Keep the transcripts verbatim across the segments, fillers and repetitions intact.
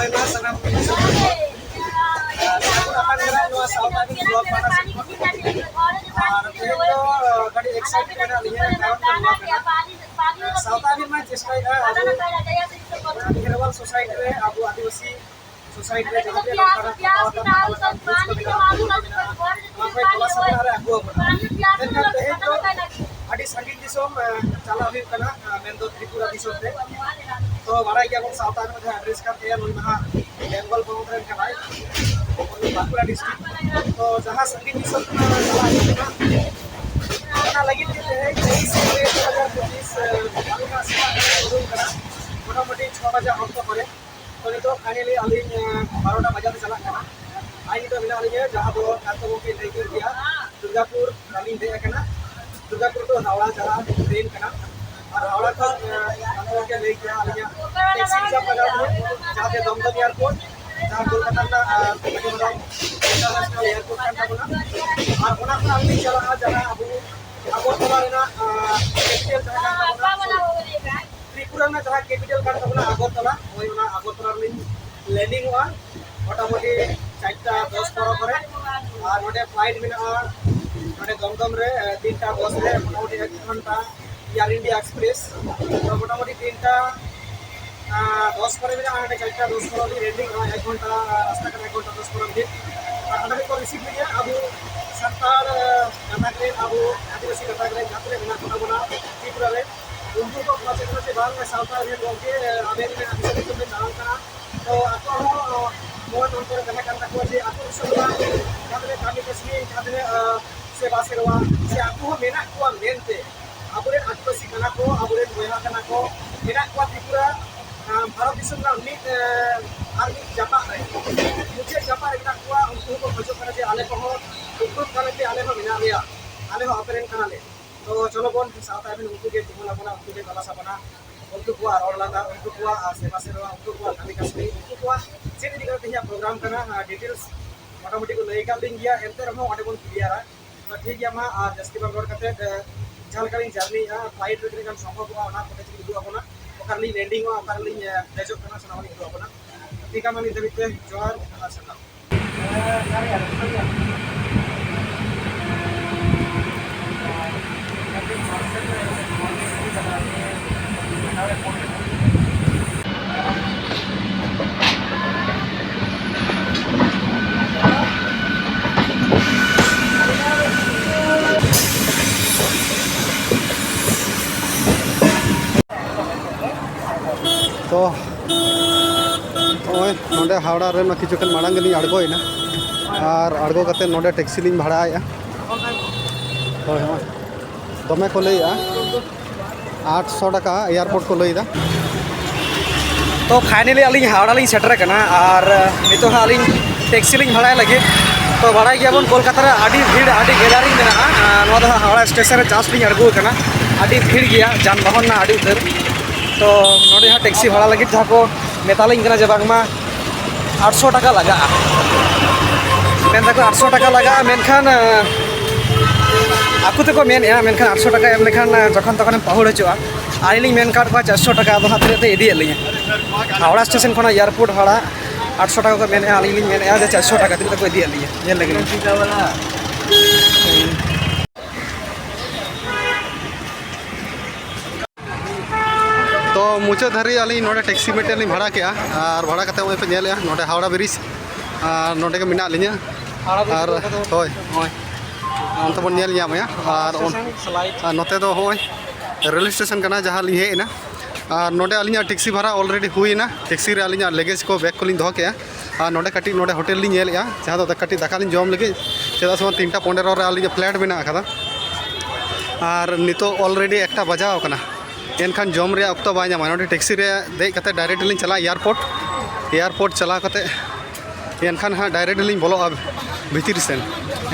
ᱟᱭᱢᱟ ᱥᱟᱱᱟᱢ ᱠᱚ ᱥᱟᱹᱜᱩᱱ ᱟᱯᱟᱱ ᱫᱟᱨᱟᱢ ᱱᱚᱣᱟ ᱥᱟᱶᱛᱟ ᱨᱮᱱ vlog ᱯᱟᱦᱴᱟ ᱥᱮᱫ ᱠᱷᱚᱱ᱾ ᱟᱨ ᱛᱮᱦᱮᱧ ᱫᱚ ᱠᱟᱹᱴᱤᱡ excited ᱢᱮᱱᱟᱜ ᱞᱤᱧᱟ, ᱠᱟᱨᱚᱱ ᱫᱚ ᱱᱚᱣᱟ ᱠᱟᱱᱟ, ᱥᱟᱶᱛᱟ ᱨᱮᱱ ᱢᱟ ᱪᱮᱥᱴᱟᱭᱮᱫᱟ ᱟᱵᱚ ᱜᱷᱮᱨᱣᱟᱞ society ᱨᱮ, ᱟᱵᱚ ᱟᱹᱫᱤᱵᱟᱹᱥᱤ society ᱨᱮ ᱡᱟᱦᱟᱸ ᱛᱤᱱᱟᱹᱜ ᱱᱚᱝᱠᱟᱱᱟᱜ ᱠᱟᱛᱷᱟ ᱵᱟᱨᱛᱟ ᱢᱟᱛᱟᱞ ᱠᱟᱱ ᱡᱤᱱᱤᱥ ᱠᱚ ᱢᱮᱱᱟᱜᱼᱟ, ᱵᱚᱸᱜᱟ ᱠᱚ ᱢᱮᱱᱟᱜᱼᱟ, ᱱᱚᱣᱟ ᱠᱚ ᱛᱚᱞᱟ ᱥᱟᱢᱱᱟ ᱨᱮ ᱟᱹᱜᱩ ᱟᱵᱚᱱᱟ᱾ ᱢᱮᱱᱠᱷᱟᱱ ᱛᱮᱦᱮᱧ ᱫᱚ ᱟᱹᱰᱤ ᱥᱟᱺᱜᱤᱧ ᱫᱤᱥᱚᱢ, ᱮ, ᱪᱟᱞᱟᱜ ᱦᱩᱭᱩᱜ ᱠᱟᱱᱟ, ᱮ, ᱢᱮᱱᱫᱚ ᱛᱨᱤᱯᱩᱨᱟ ᱫᱤᱥᱚᱢ ᱛᱮ᱾ ᱛᱚ ᱵᱟᱲᱟᱭ ᱜᱮᱭᱟᱵᱚᱱ ᱥᱟᱶᱛᱟ ᱨᱮᱱᱟᱜ ᱡᱟᱦᱟᱸ address ᱠᱟᱱ ᱛᱟᱭᱟ, ᱱᱩᱭ ᱢᱟ ᱦᱟᱸᱜ ᱵᱮᱝᱜᱚᱞ ᱯᱚᱱᱚᱛ ᱨᱮᱱ ᱠᱟᱱᱟᱭ, ᱵᱟᱸᱠᱩᱲᱟ district᱾ ᱛᱚ ᱡᱟᱦᱟᱸ ᱥᱟᱺᱜᱤᱧ ᱫᱤᱥᱚᱢ ᱠᱷᱚᱱᱟᱜ ᱪᱟᱞᱟᱜ ᱦᱩᱭᱩᱜ ᱠᱟᱱᱟ, ᱚᱱᱟ ᱞᱟᱹᱜᱤᱫ ᱛᱮ ᱛᱮᱦᱮᱧ ᱛᱮᱭᱤᱥ ᱢᱮ ᱫᱩ ᱦᱟᱡᱟᱨ ᱯᱚᱸᱪᱤᱥ, ᱮ, ᱵᱟᱨᱚᱴᱟ ᱥᱮᱛᱟᱜ ᱨᱮ ᱩᱰᱩᱝ ᱠᱟᱱᱟ, ᱢᱚᱴᱟᱢᱩᱴᱤ ᱪᱷᱚ ᱵᱟᱡᱟ ᱚᱠᱛᱚ ᱠᱚᱨᱮ᱾ ᱛᱚ ᱱᱤᱛᱚᱜ finally ᱟᱹᱞᱤᱧ, ᱮ, ᱵᱟᱨᱚᱴᱟ ᱵᱟᱡᱟᱣ ᱛᱮ ᱪᱟᱞᱟᱜ ᱠᱟᱱᱟ᱾ ᱟᱨ ᱱᱤᱛᱚᱜ ᱢᱮᱱᱟᱜ ᱞᱤᱧᱟ ᱡᱟᱦᱟᱸ ᱫᱚ ᱰᱟᱠᱛᱟᱨ ᱜᱚᱢᱠᱮ ᱞᱟᱹᱭ ᱠᱮᱫ ᱜᱮᱭᱟ, ᱫᱩᱨᱜᱟᱯᱩᱨ ᱟᱹᱞᱤᱧ ᱫᱮᱡ ᱟᱠᱟᱱᱟ᱾ ᱫᱩᱨᱜᱟᱯᱩᱨ ᱫᱚ ᱦᱟᱣᱲᱟ ᱪᱟᱞᱟᱜ train ᱠᱟᱱᱟ᱾ ᱟᱨ ᱦᱟᱣᱲᱟ ᱠᱷᱚᱱ, ᱮ, ᱰᱟᱠᱛᱟᱨ ᱜᱚᱢᱠᱮ ᱞᱟᱹᱭ ᱠᱮᱫᱟ ᱟᱹᱞᱤᱧᱟᱜ taxi reserve ᱞᱟᱜᱟᱣ ᱞᱤᱧᱟ, ᱡᱟᱦᱟᱸ ᱛᱮ ᱫᱚᱢᱫᱚᱢ airport, ᱡᱟᱦᱟᱸ ᱠᱳᱞᱠᱟᱛᱟ ᱨᱮᱱᱟᱜ, ᱮ, ᱟᱹᱰᱤ ᱢᱟᱨᱟᱝ international airport ᱠᱟᱱ ᱛᱟᱵᱚᱱᱟ᱾ ᱟᱨ ᱚᱱᱟ ᱠᱷᱚᱱ ᱟᱹᱞᱤᱧ ᱪᱟᱞᱟᱜᱼᱟ ᱡᱟᱦᱟᱸ ᱟᱵᱚ ᱟᱜᱚᱨᱛᱚᱞᱟ ᱨᱮᱱᱟᱜ, ᱮ, capital ᱡᱟᱦᱟᱸ ᱠᱟᱱ ᱛᱟᱵᱚᱱᱟ, ᱛᱨᱤᱯᱩᱨᱟ ᱨᱮᱱᱟᱜ ᱡᱟᱦᱟᱸ capital ᱠᱟᱱ ᱛᱟᱵᱚᱱᱟ ᱟᱜᱚᱨᱛᱚᱞᱟ, ᱦᱳᱭ ᱚᱱᱟ ᱟᱜᱚᱨᱛᱚᱞᱟ ᱨᱮᱞᱤᱧ landingᱚᱜᱼᱟ ᱢᱚᱴᱟᱢᱩᱴᱤ ᱪᱟᱨᱴᱟ ᱫᱚᱥ ᱯᱚᱱᱨᱚ ᱠᱚᱨᱮ᱾ ᱟᱨ ᱱᱚᱰᱮ flight ᱢᱮᱱᱟᱜᱼᱟ ᱱᱚᱰᱮ ᱫᱚᱢᱫᱚᱢ ᱨᱮ, ᱮ, ᱛᱤᱱᱴᱟ ᱫᱚᱥ ᱨᱮ, ᱢᱚᱴᱟᱢᱩᱴᱤ ᱮᱠ ᱜᱷᱚᱱᱴᱟ Air India Express᱾ ᱛᱚ ᱢᱚᱴᱟᱢᱩᱴᱤ ᱛᱤᱱᱴᱟ, ᱟ, ᱫᱚᱥ ᱠᱚᱨᱮ ᱢᱮᱱᱟᱜᱼᱟ, ᱱᱚᱰᱮ ᱪᱟᱨᱴᱟ ᱫᱚᱥ ᱯᱚᱱᱨᱚ ᱨᱮᱞᱤᱧ landingᱚᱜᱼᱟ, ᱮᱠ ᱜᱷᱚᱱᱴᱟ ᱨᱟᱥᱛᱟ ᱠᱟᱱᱟ, ᱮᱠ ᱜᱷᱚᱱᱴᱟ ᱫᱚᱥ ᱯᱚᱱᱨᱚ ᱢᱤᱱᱤᱴ᱾ ᱟᱨ ᱦᱟᱸᱰᱮ ᱠᱷᱚᱱ ᱠᱚ receive ᱞᱤᱧᱟ ᱟᱵᱚ ᱥᱟᱱᱛᱟᱲ, ᱮ, ᱜᱟᱛᱟᱠ ᱨᱮᱱ, ᱟᱵᱚ ᱟᱹᱫᱤᱵᱟᱹᱥᱤ ᱜᱟᱛᱟᱠ ᱨᱮᱱ ᱡᱟᱦᱟᱸ ᱛᱤᱱᱟᱹᱜ ᱢᱮᱱᱟᱜ ᱠᱚ ᱛᱟᱵᱚᱱᱟ ᱛᱨᱤᱯᱩᱨᱟ ᱨᱮ, ᱩᱱᱠᱩ ᱠᱚ ᱠᱷᱚᱡ ᱠᱟᱱᱟ ᱡᱮ ᱵᱟᱝ ᱥᱟᱶᱛᱟ ᱨᱮᱱ ᱜᱚᱢᱠᱮ, ᱟᱵᱮᱱ ᱫᱤᱥᱚᱢ ᱫᱤᱥᱚᱢ ᱵᱮᱱ ᱫᱟᱬᱟᱱ ᱠᱟᱱᱟ, ᱛᱚ ᱟᱠᱚ ᱦᱚᱸ ᱢᱚᱱ ᱚᱱᱛᱚᱨ ᱨᱮ ᱛᱟᱦᱮᱸ ᱠᱟᱱ ᱛᱟᱠᱚᱣᱟ ᱡᱮ ᱟᱠᱚ ᱫᱤᱥᱚᱢ ᱨᱮᱱᱟᱜ ᱡᱟᱦᱟᱸ ᱛᱤᱱᱟᱹᱜ ᱠᱟᱹᱢᱤ ᱠᱟᱹᱥᱱᱤ, ᱡᱟᱦᱟᱸ ᱛᱤᱱᱟᱹᱜ, ᱟᱸ, ᱥᱮᱵᱟ ᱥᱮᱨᱣᱟ ᱥᱮ ᱟᱠᱚ ᱦᱚᱸ ᱢᱮᱱᱟᱜ ᱠᱚᱣᱟ ᱢᱮᱱᱛᱮ, ᱟᱵᱚᱨᱮᱱ ᱟᱹᱫᱤᱵᱟᱹᱥᱤ ᱠᱟᱱᱟ ᱠᱚ, ᱟᱵᱚᱨᱮᱱ ᱵᱚᱭᱦᱟ ᱠᱟᱱᱟ ᱠᱚ, ᱢᱮᱱᱟᱜ ᱠᱚᱣᱟ ᱛᱨᱤᱯᱩᱨᱟ, ᱟᱸ, ᱵᱷᱟᱨᱚᱛ ᱫᱤᱥᱚᱢ ᱨᱮᱱᱟᱜ ᱢᱤᱫ, ᱟᱸ, ᱟᱨ ᱢᱤᱫ ᱡᱟᱯᱟᱜ ᱨᱮ, ᱢᱩᱪᱟᱹᱫ ᱡᱟᱯᱟᱜ ᱨᱮ ᱢᱮᱱᱟᱜ ᱠᱚᱣᱟ᱾ ᱩᱱᱠᱩ ᱦᱚᱸᱠᱚ ᱠᱷᱚᱡᱚᱜ ᱠᱟᱱᱟ ᱡᱮ ᱟᱞᱮ ᱠᱚᱦᱚᱸ ᱩᱯᱨᱩᱢ ᱛᱟᱞᱮ ᱯᱮ, ᱟᱞᱮ ᱦᱚᱸ ᱢᱮᱱᱟᱜ ᱞᱮᱭᱟ, ᱟᱞᱮ ᱦᱚᱸ ᱟᱯᱮ ᱨᱮᱱ ᱠᱟᱱᱟᱞᱮ᱾ ᱛᱚ ᱪᱚᱞᱚ ᱵᱚᱱ ᱥᱟᱶᱛᱟ ᱨᱮᱱ ᱩᱱᱠᱩ ᱜᱮ ᱛᱤᱸᱜᱩ ᱟᱵᱚᱱᱟ, ᱩᱱᱠᱩ ᱜᱮ ᱜᱟᱞᱟ ᱥᱟᱵᱟᱱᱟ, ᱩᱱᱠᱩ ᱠᱚᱣᱟᱜ ᱨᱚᱲ ᱞᱟᱸᱫᱟ, ᱩᱱᱠᱩ ᱠᱚᱣᱟᱜ, ᱟᱸ, ᱥᱮᱵᱟ ᱥᱮᱨᱣᱟ, ᱩᱱᱠᱩ ᱠᱚᱣᱟᱜ ᱠᱟᱹᱢᱤ ᱠᱟᱹᱥᱱᱤ, ᱩᱱᱠᱩ ᱠᱚᱣᱟᱜ ᱪᱮᱫ ᱤᱫᱤ ᱠᱟᱛᱮ ᱛᱮᱦᱮᱧᱟᱜ program ᱠᱟᱱᱟ, ᱟᱸ, details ᱢᱚᱴᱟᱢᱩᱴᱤ ᱠᱚ ᱞᱟᱹᱭ ᱟᱠᱟᱫ ᱞᱤᱧ ᱜᱮᱭᱟ᱾ ᱮᱱᱛᱮ ᱨᱮᱦᱚᱸ ᱚᱸᱰᱮ ᱵᱚᱱ clearᱟ᱾ ᱛᱚ ᱴᱷᱤᱠ ᱜᱮᱭᱟ, ᱢᱟ ᱟᱨ ᱡᱟᱹᱥᱛᱤ ᱵᱟᱝ ᱨᱚᱲ ᱠᱟᱛᱮ, ᱮ, ᱡᱟᱦᱟᱸ ᱞᱮᱠᱟ ᱞᱤᱧ journeyᱮᱜᱼᱟ, flightᱨᱮ ᱛᱤᱱᱟᱹᱜ ᱜᱟᱱ ᱥᱚᱢᱵᱷᱚᱵᱚᱜᱼᱟ ᱚᱱᱟ footageᱞᱤᱧ ᱩᱫᱩᱜ ᱟᱵᱚᱱᱟ, ᱚᱠᱟ ᱨᱮᱞᱤᱧ landingᱚᱜᱼᱟ, ᱚᱠᱟ ᱨᱮᱞᱤᱧ, ᱮ, ᱫᱮᱡᱚᱜ ᱠᱟᱱᱟ, ᱥᱟᱱᱟᱢᱟᱜ ᱞᱤᱧ ᱩᱫᱩᱜ ᱟᱵᱚᱱᱟ᱾ ᱛᱤᱠᱟᱢᱟᱹᱱᱤ ᱫᱷᱟᱹᱵᱤᱡ ᱛᱮ ᱡᱚᱦᱟᱨ ᱟᱨ ᱥᱟᱨᱦᱟᱣ᱾ ᱛᱚ ᱱᱚᱜᱼᱚᱭ ᱱᱚᱰᱮ ᱦᱟᱣᱲᱟ ᱨᱮ ᱠᱤᱪᱷᱩ ᱠᱷᱚᱱ ᱢᱟᱲᱟᱝ ᱜᱮᱞᱤᱧ ᱟᱬᱜᱚᱭᱮᱱᱟ, ᱟᱨ ᱟᱬᱜᱚ ᱠᱟᱛᱮ ᱱᱚᱰᱮ ᱴᱮᱠᱥᱤ ᱞᱤᱧ ᱵᱷᱟᱲᱟᱭᱮᱫᱼᱟ᱾ ᱦᱳᱭ, ᱦᱳᱭ, ᱫᱚᱢᱮ ᱠᱚ ᱞᱟᱹᱭᱮᱫᱼᱟ, ᱟᱴᱥᱚ ᱴᱟᱠᱟ ᱮᱭᱟᱨᱯᱳᱨᱴ ᱠᱚ ᱞᱟᱹᱭᱮᱫᱟ᱾ ᱛᱚ finally ᱟᱹᱞᱤᱧ ᱦᱟᱣᱲᱟ ᱞᱤᱧ ᱥᱮᱴᱮᱨ ᱟᱠᱟᱱᱟ, ᱟᱨ ᱱᱤᱛᱚᱜ ᱦᱟᱸᱜ ᱟᱹᱞᱤᱧ ᱴᱮᱠᱥᱤ ᱞᱤᱧ ᱵᱷᱟᱲᱟᱭ ᱞᱟᱹᱜᱤᱫ᱾ ᱛᱚ ᱵᱟᱲᱟᱭ ᱜᱮᱭᱟᱵᱚᱱ ᱠᱳᱞᱠᱟᱛᱟ ᱨᱮ ᱟᱹᱰᱤ ᱵᱷᱤᱲ, ᱟᱹᱰᱤ ᱜᱮᱫᱟᱨᱤᱝ ᱢᱮᱱᱟᱜᱼᱟ᱾ ᱟᱨ ᱱᱚᱣᱟ ᱫᱚ ᱦᱟᱸᱜ ᱦᱟᱣᱲᱟ ᱥᱴᱮᱥᱚᱱ ᱨᱮ ᱡᱟᱥᱴ ᱞᱤᱧ ᱟᱬᱜᱚ ᱟᱠᱟᱱᱟ, ᱟᱹᱰᱤ ᱵᱷᱤᱲ ᱜᱮᱭᱟ, ᱡᱟᱱᱵᱟᱦᱚᱱ ᱨᱮᱱᱟᱜ ᱟᱹᱰᱤ ᱩᱛᱟᱹᱨ᱾ ᱛᱚ ᱱᱚᱰᱮ ᱦᱟᱸᱜ ᱴᱮᱠᱥᱤ ᱵᱷᱟᱲᱟ ᱞᱟᱹᱜᱤᱫ ᱡᱟᱦᱟᱸ ᱠᱚ ᱢᱮᱛᱟᱞᱤᱧ ᱠᱟᱱᱟ ᱡᱮ ᱵᱟᱝᱢᱟ ᱟᱴᱥᱚ ᱴᱟᱠᱟ ᱞᱟᱜᱟᱜᱼᱟ, ᱢᱮᱱ ᱫᱟᱠᱚ ᱟᱴᱥᱚ ᱴᱟᱠᱟ ᱞᱟᱜᱟᱜᱼᱟ, ᱢᱮᱱᱠᱷᱟᱱ ᱟᱠᱚ ᱛᱮᱠᱚ ᱢᱮᱱᱮᱫᱼᱟ, ᱢᱮᱱᱠᱷᱟᱱ ᱟᱴᱥᱚ ᱴᱟᱠᱟ ᱮᱢ ᱞᱮᱠᱷᱟᱱ ᱡᱚᱠᱷᱚᱱ ᱛᱚᱠᱷᱚᱱᱮᱢ ᱯᱟᱹᱦᱩᱲ ᱦᱚᱪᱚᱜᱼᱟ᱾ ᱟᱹᱞᱤᱧ ᱞᱤᱧ ᱢᱮᱱ ᱟᱠᱟᱫ ᱠᱚᱣᱟ ᱪᱟᱨᱥᱚ ᱴᱟᱠᱟ, ᱟᱫᱚ ᱦᱟᱸᱜ ᱛᱤᱱᱟᱹᱜ ᱛᱮ ᱤᱫᱤᱭᱮᱫ ᱞᱤᱧᱟ᱾ ᱦᱟᱣᱲᱟ ᱥᱴᱮᱥᱚᱱ ᱠᱷᱚᱱᱟᱜ ᱮᱭᱟᱨᱯᱳᱨᱴ ᱵᱷᱟᱲᱟ ᱟᱴᱥᱚ ᱴᱟᱠᱟ ᱠᱚ ᱢᱮᱱᱮᱫᱼᱟ, ᱟᱹᱞᱤᱧ ᱞᱤᱧ ᱢᱮᱱᱮᱫᱼᱟ ᱡᱮ ᱪᱟᱨᱥᱚ ᱴᱟᱠᱟ ᱛᱤᱱᱟᱹᱜ ᱛᱮᱠᱚ ᱤᱫᱤᱭᱮᱫ ᱞᱤᱧᱟ, ᱧᱮᱞ ᱞᱮᱜᱮ ᱞᱤᱧ᱾ ᱛᱚ ᱢᱩᱪᱟᱹᱫ ᱫᱷᱟᱹᱨᱤᱡ ᱟᱹᱞᱤᱧ ᱱᱚᱰᱮ ᱴᱮᱠᱥᱤ ᱢᱤᱫᱴᱮᱱ ᱞᱤᱧ ᱵᱷᱟᱲᱟ ᱠᱮᱜᱼᱟ, ᱟᱨ ᱵᱷᱟᱲᱟ ᱠᱟᱛᱮ ᱱᱚᱜᱼᱚᱭ ᱯᱮ ᱧᱮᱞᱮᱜᱼᱟ ᱱᱚᱰᱮ ᱦᱟᱣᱲᱟ ᱵᱨᱤᱡᱽ, ᱟᱨ ᱱᱚᱰᱮ ᱜᱮ ᱢᱮᱱᱟᱜ ᱞᱤᱧᱟ᱾ ᱟᱨ ᱦᱳᱭ, ᱱᱚᱜᱼᱚᱭ ᱚᱱᱛᱮ ᱵᱚᱱ ᱧᱮᱞ ᱧᱟᱢᱮᱜᱼᱟ, ᱟᱨ ᱚᱱ- ᱟᱨ ᱱᱚᱛᱮ ᱫᱚ ᱱᱚᱜᱼᱚᱭ ᱨᱮᱞ ᱥᱴᱮᱥᱚᱱ ᱠᱟᱱᱟ ᱡᱟᱦᱟᱸ ᱞᱤᱧ ᱦᱮᱡ ᱮᱱᱟ᱾ ᱟᱨ ᱱᱚᱰᱮ ᱟᱹᱞᱤᱧᱟᱜ ᱴᱮᱠᱥᱤ ᱵᱷᱟᱲᱟ already ᱦᱩᱭᱮᱱᱟ, ᱴᱮᱠᱥᱤ ᱨᱮ ᱟᱹᱞᱤᱧᱟᱜ ᱞᱮᱜᱮᱡᱽ ᱠᱚ, ᱵᱮᱜᱽ ᱠᱚᱞᱤᱧ ᱫᱚᱦᱚ ᱠᱮᱜᱼᱟ᱾ ᱟᱨ ᱱᱚᱰᱮ ᱠᱟᱹᱴᱤᱡ, ᱱᱚᱰᱮ ᱦᱳᱴᱮᱞ ᱞᱤᱧ ᱧᱮᱞᱮᱜᱼᱟ, ᱡᱟᱦᱟᱸ ᱫᱚ ᱠᱟᱹᱴᱤᱡ ᱫᱟᱠᱟ ᱞᱤᱧ ᱡᱚᱢ ᱞᱟᱹᱜᱤᱫ, ᱪᱮᱫᱟᱜ ᱥᱮ ᱵᱟᱝ ᱛᱤᱱᱴᱟ ᱯᱚᱱᱮᱨᱚ ᱨᱮ ᱟᱹᱞᱤᱧᱟᱜ ᱯᱷᱞᱟᱭᱤᱴ ᱢᱮᱱᱟᱜ ᱟᱠᱟᱫᱟ᱾ ᱟᱨ ᱱᱤᱛᱚᱜ already ᱮᱠᱴᱟ ᱵᱟᱡᱟᱣ ᱟᱠᱟᱱᱟ, ᱮᱱᱠᱷᱟᱱ ᱡᱚᱢ ᱨᱮᱭᱟᱜ ᱚᱠᱛᱚ ᱵᱟᱭ ᱧᱟᱢᱟ᱾ ᱱᱚᱰᱮ ᱴᱮᱠᱥᱤ ᱨᱮ ᱫᱮᱡ ᱠᱟᱛᱮ ᱰᱟᱭᱨᱮᱠᱴ ᱞᱤᱧ ᱪᱟᱞᱟᱜᱼᱟ ᱮᱭᱟᱨᱯᱳᱨᱴ᱾ ᱮᱭᱟᱨᱯᱳᱨᱴ ᱪᱟᱞᱟᱣ ᱠᱟᱛᱮ ᱮᱱᱠᱷᱟᱱ ᱦᱟᱸᱜ ᱰᱟᱭᱨᱮᱠᱴ ᱞᱤᱧ ᱵᱚᱞᱚᱜᱼᱟ ᱵᱷᱤᱛᱤᱨ ᱥᱮᱱ,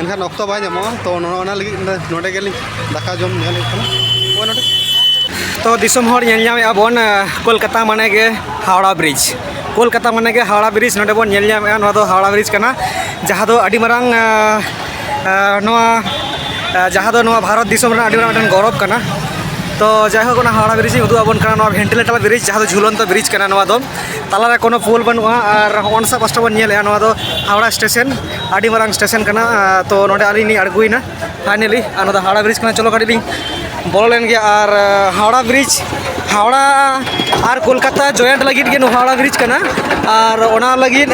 ᱮᱱᱠᱷᱟᱱ ᱚᱠᱛᱚ ᱵᱟᱭ ᱧᱟᱢᱚᱜᱼᱟ᱾ ᱛᱚ ᱱᱚᱜᱼᱚ ᱱᱟ ᱞᱟᱹᱜᱤᱫ ᱱᱚᱰᱮ, ᱱᱚᱰᱮ ᱜᱮᱞᱤᱧ ᱫᱟᱠᱟ ᱡᱚᱢ ᱧᱮᱞ ᱦᱩᱭᱩᱜ ᱠᱟᱱᱟ᱾ ᱱᱚᱜᱼᱚᱭ ᱱᱚᱰᱮ᱾ ᱛᱚ ᱫᱤᱥᱚᱢ ᱦᱚᱲ, ᱧᱮᱞ ᱧᱟᱢᱮᱫᱼᱟ ᱵᱚᱱ, ᱟᱸ, ᱠᱳᱞᱠᱟᱛᱟ ᱢᱟᱱᱮ ᱜᱮ ᱦᱟᱣᱲᱟ ᱵᱨᱤᱡᱽ᱾ ᱠᱳᱞᱠᱟᱛᱟ ᱢᱟᱱᱮ ᱜᱮ ᱦᱟᱣᱲᱟ ᱵᱨᱤᱡᱽ᱾ ᱱᱚᱰᱮ ᱵᱚᱱ ᱧᱮᱞ ᱧᱟᱢᱮᱫᱼᱟ, ᱱᱚᱣᱟ ᱫᱚ ᱦᱟᱣᱲᱟ ᱵᱨᱤᱡᱽ ᱠᱟᱱᱟ, ᱡᱟᱦᱟᱸ ᱫᱚ ᱟᱹᱰᱤ ᱢᱟᱨᱟᱝ, ᱟᱸ, ᱟᱸ, ᱱᱚᱣᱟ, ᱟᱸ, ᱡᱟᱦᱟᱸ ᱫᱚ ᱱᱚᱣᱟ ᱵᱷᱟᱨᱚᱛ ᱫᱤᱥᱚᱢ ᱨᱮᱱᱟᱜ ᱟᱹᱰᱤ ᱢᱟᱨᱟᱝ ᱢᱤᱫᱴᱮᱱ ᱜᱚᱨᱚᱵᱽ ᱠᱟᱱᱟ᱾ ᱛᱚ ᱡᱟᱭᱦᱳᱠ, ᱚᱱᱟ ᱦᱟᱣᱲᱟ ᱵᱨᱤᱡᱽ ᱤᱧ ᱩᱫᱩᱜ ᱟᱵᱚᱱ ᱠᱟᱱᱟ, ᱱᱚᱣᱟ ᱵᱷᱮᱱᱴᱤᱞᱮᱴᱟᱨ ᱵᱨᱤᱡᱽ, ᱡᱟᱦᱟᱸ ᱫᱚ ᱡᱷᱩᱞᱚᱱᱛᱚ ᱵᱨᱤᱡᱽ ᱠᱟᱱᱟ᱾ ᱱᱚᱣᱟ ᱫᱚ ᱛᱟᱞᱟᱨᱮ ᱠᱳᱱᱳ ᱯᱳᱞ ᱵᱟᱹᱱᱩᱜᱼᱟ᱾ ᱟᱨ ᱚᱱᱟ ᱥᱟᱵ ᱯᱟᱥᱴᱟ ᱵᱚᱱ ᱧᱮᱞᱮᱜᱼᱟ, ᱱᱚᱣᱟ ᱫᱚ ᱦᱟᱣᱲᱟ ᱥᱴᱮᱥᱚᱱ, ᱟᱹᱰᱤ ᱢᱟᱨᱟᱝ ᱥᱴᱮᱥᱚᱱ ᱠᱟᱱᱟ᱾ ᱛᱚ ᱱᱚᱰᱮ ᱟᱹᱞᱤᱧ ᱞᱤᱧ ᱟᱬᱜᱚᱭᱮᱱᱟ ᱯᱷᱟᱭᱱᱮᱞᱤ᱾ ᱟᱨ ᱱᱚᱣᱟ ᱫᱚ ᱦᱟᱣᱲᱟ ᱵᱨᱤᱡᱽ ᱠᱟᱱᱟ᱾ ᱪᱚᱞᱚ ᱠᱟᱹᱴᱤᱡ ᱞᱤᱧ ᱵᱚᱞᱚ ᱞᱮᱱ ᱜᱮᱭᱟ᱾ ᱟᱨ ᱦᱟᱣᱲᱟ ᱵᱨᱤᱡᱽ, ᱦᱟᱣᱲᱟ ᱟᱨ ᱠᱳᱞᱠᱟᱛᱟ ᱡᱚᱭᱮᱱᱴ ᱞᱟᱹᱜᱤᱫ ᱜᱮ ᱱᱚᱣᱟ ᱦᱟᱣᱲᱟ ᱵᱨᱤᱡᱽ ᱠᱟᱱᱟ᱾ ᱟᱨ ᱚᱱᱟ ᱞᱟᱹᱜᱤᱫ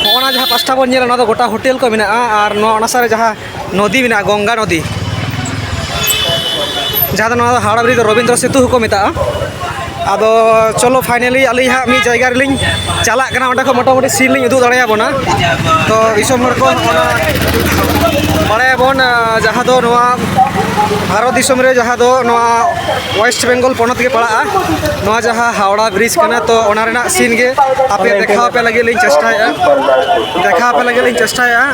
ᱱᱚᱜᱼᱚ ᱱᱟ ᱡᱟᱦᱟᱸ ᱯᱟᱥᱴᱟ ᱵᱚᱱ ᱧᱮᱞᱟ, ᱱᱚᱣᱟ ᱫᱚ ᱜᱚᱴᱟ ᱦᱳᱴᱮᱞ ᱠᱚ ᱢᱮᱱᱟᱜᱼᱟ᱾ ᱟᱨ ᱱᱚᱣᱟ, ᱚᱱᱟ ᱥᱟᱨ ᱨᱮ ᱡᱟᱦᱟᱸ ᱱᱚᱫᱤ ᱢᱮᱱᱟᱜᱼᱟ, ᱜᱚᱝᱜᱟ ᱱᱚᱫᱤ, ᱡᱟᱦᱟᱸ ᱫᱚ ᱱᱚᱣᱟ ᱫᱚ ᱦᱟᱣᱲᱟ ᱵᱨᱤᱡᱽ ᱫᱚ ᱨᱚᱵᱤᱱᱫᱨᱚ ᱥᱮᱛᱩ ᱦᱚᱸᱠᱚ ᱢᱮᱛᱟᱜᱼᱟ᱾ ᱟᱫᱚ ᱪᱚᱞᱚ, ᱯᱷᱟᱭᱱᱮᱞᱤ ᱟᱹᱞᱤᱧ ᱦᱟᱸᱜ ᱢᱤᱫ ᱡᱟᱭᱜᱟ ᱨᱮᱞᱤᱧ ᱪᱟᱞᱟᱜ ᱠᱟᱱᱟ, ᱚᱸᱰᱮ ᱠᱷᱚᱱ ᱢᱚᱴᱟᱢᱩᱴᱤ ᱥᱤᱱ ᱞᱤᱧ ᱩᱫᱩᱜ ᱫᱟᱲᱮᱭᱟᱵᱚᱱᱟ᱾ ᱛᱚ ᱫᱤᱥᱚᱢ ᱦᱚᱲ ᱠᱚ, ᱚᱱᱟ ᱵᱟᱲᱟᱭᱟᱵᱚᱱ, ᱡᱟᱦᱟᱸ ᱫᱚ ᱱᱚᱣᱟ ᱵᱷᱟᱨᱚᱛ ᱫᱤᱥᱚᱢ ᱨᱮ, ᱡᱟᱦᱟᱸ ᱫᱚ ᱱᱚᱣᱟ ᱳᱭᱮᱥᱴ ᱵᱮᱝᱜᱚᱞ ᱯᱚᱱᱚᱛ ᱜᱮ ᱯᱟᱲᱟᱜᱼᱟ᱾ ᱱᱚᱣᱟ ᱡᱟᱦᱟᱸ ᱦᱟᱣᱲᱟ ᱵᱨᱤᱡᱽ ᱠᱟᱱᱟ, ᱛᱚ ᱚᱱᱟ ᱨᱮᱱᱟᱜ ᱥᱤᱱ ᱜᱮ ᱟᱯᱮ ᱫᱮᱠᱷᱟᱣ ᱟᱯᱮ ᱞᱟᱹᱜᱤᱫ ᱞᱤᱧ ᱪᱮᱥᱴᱟᱭᱮᱫᱼᱟ, ᱫᱮᱠᱷᱟᱣ ᱟᱯᱮ ᱞᱟᱹᱜᱤᱫ ᱞᱤᱧ ᱪᱮᱥᱴᱟᱭᱮᱫᱼᱟ᱾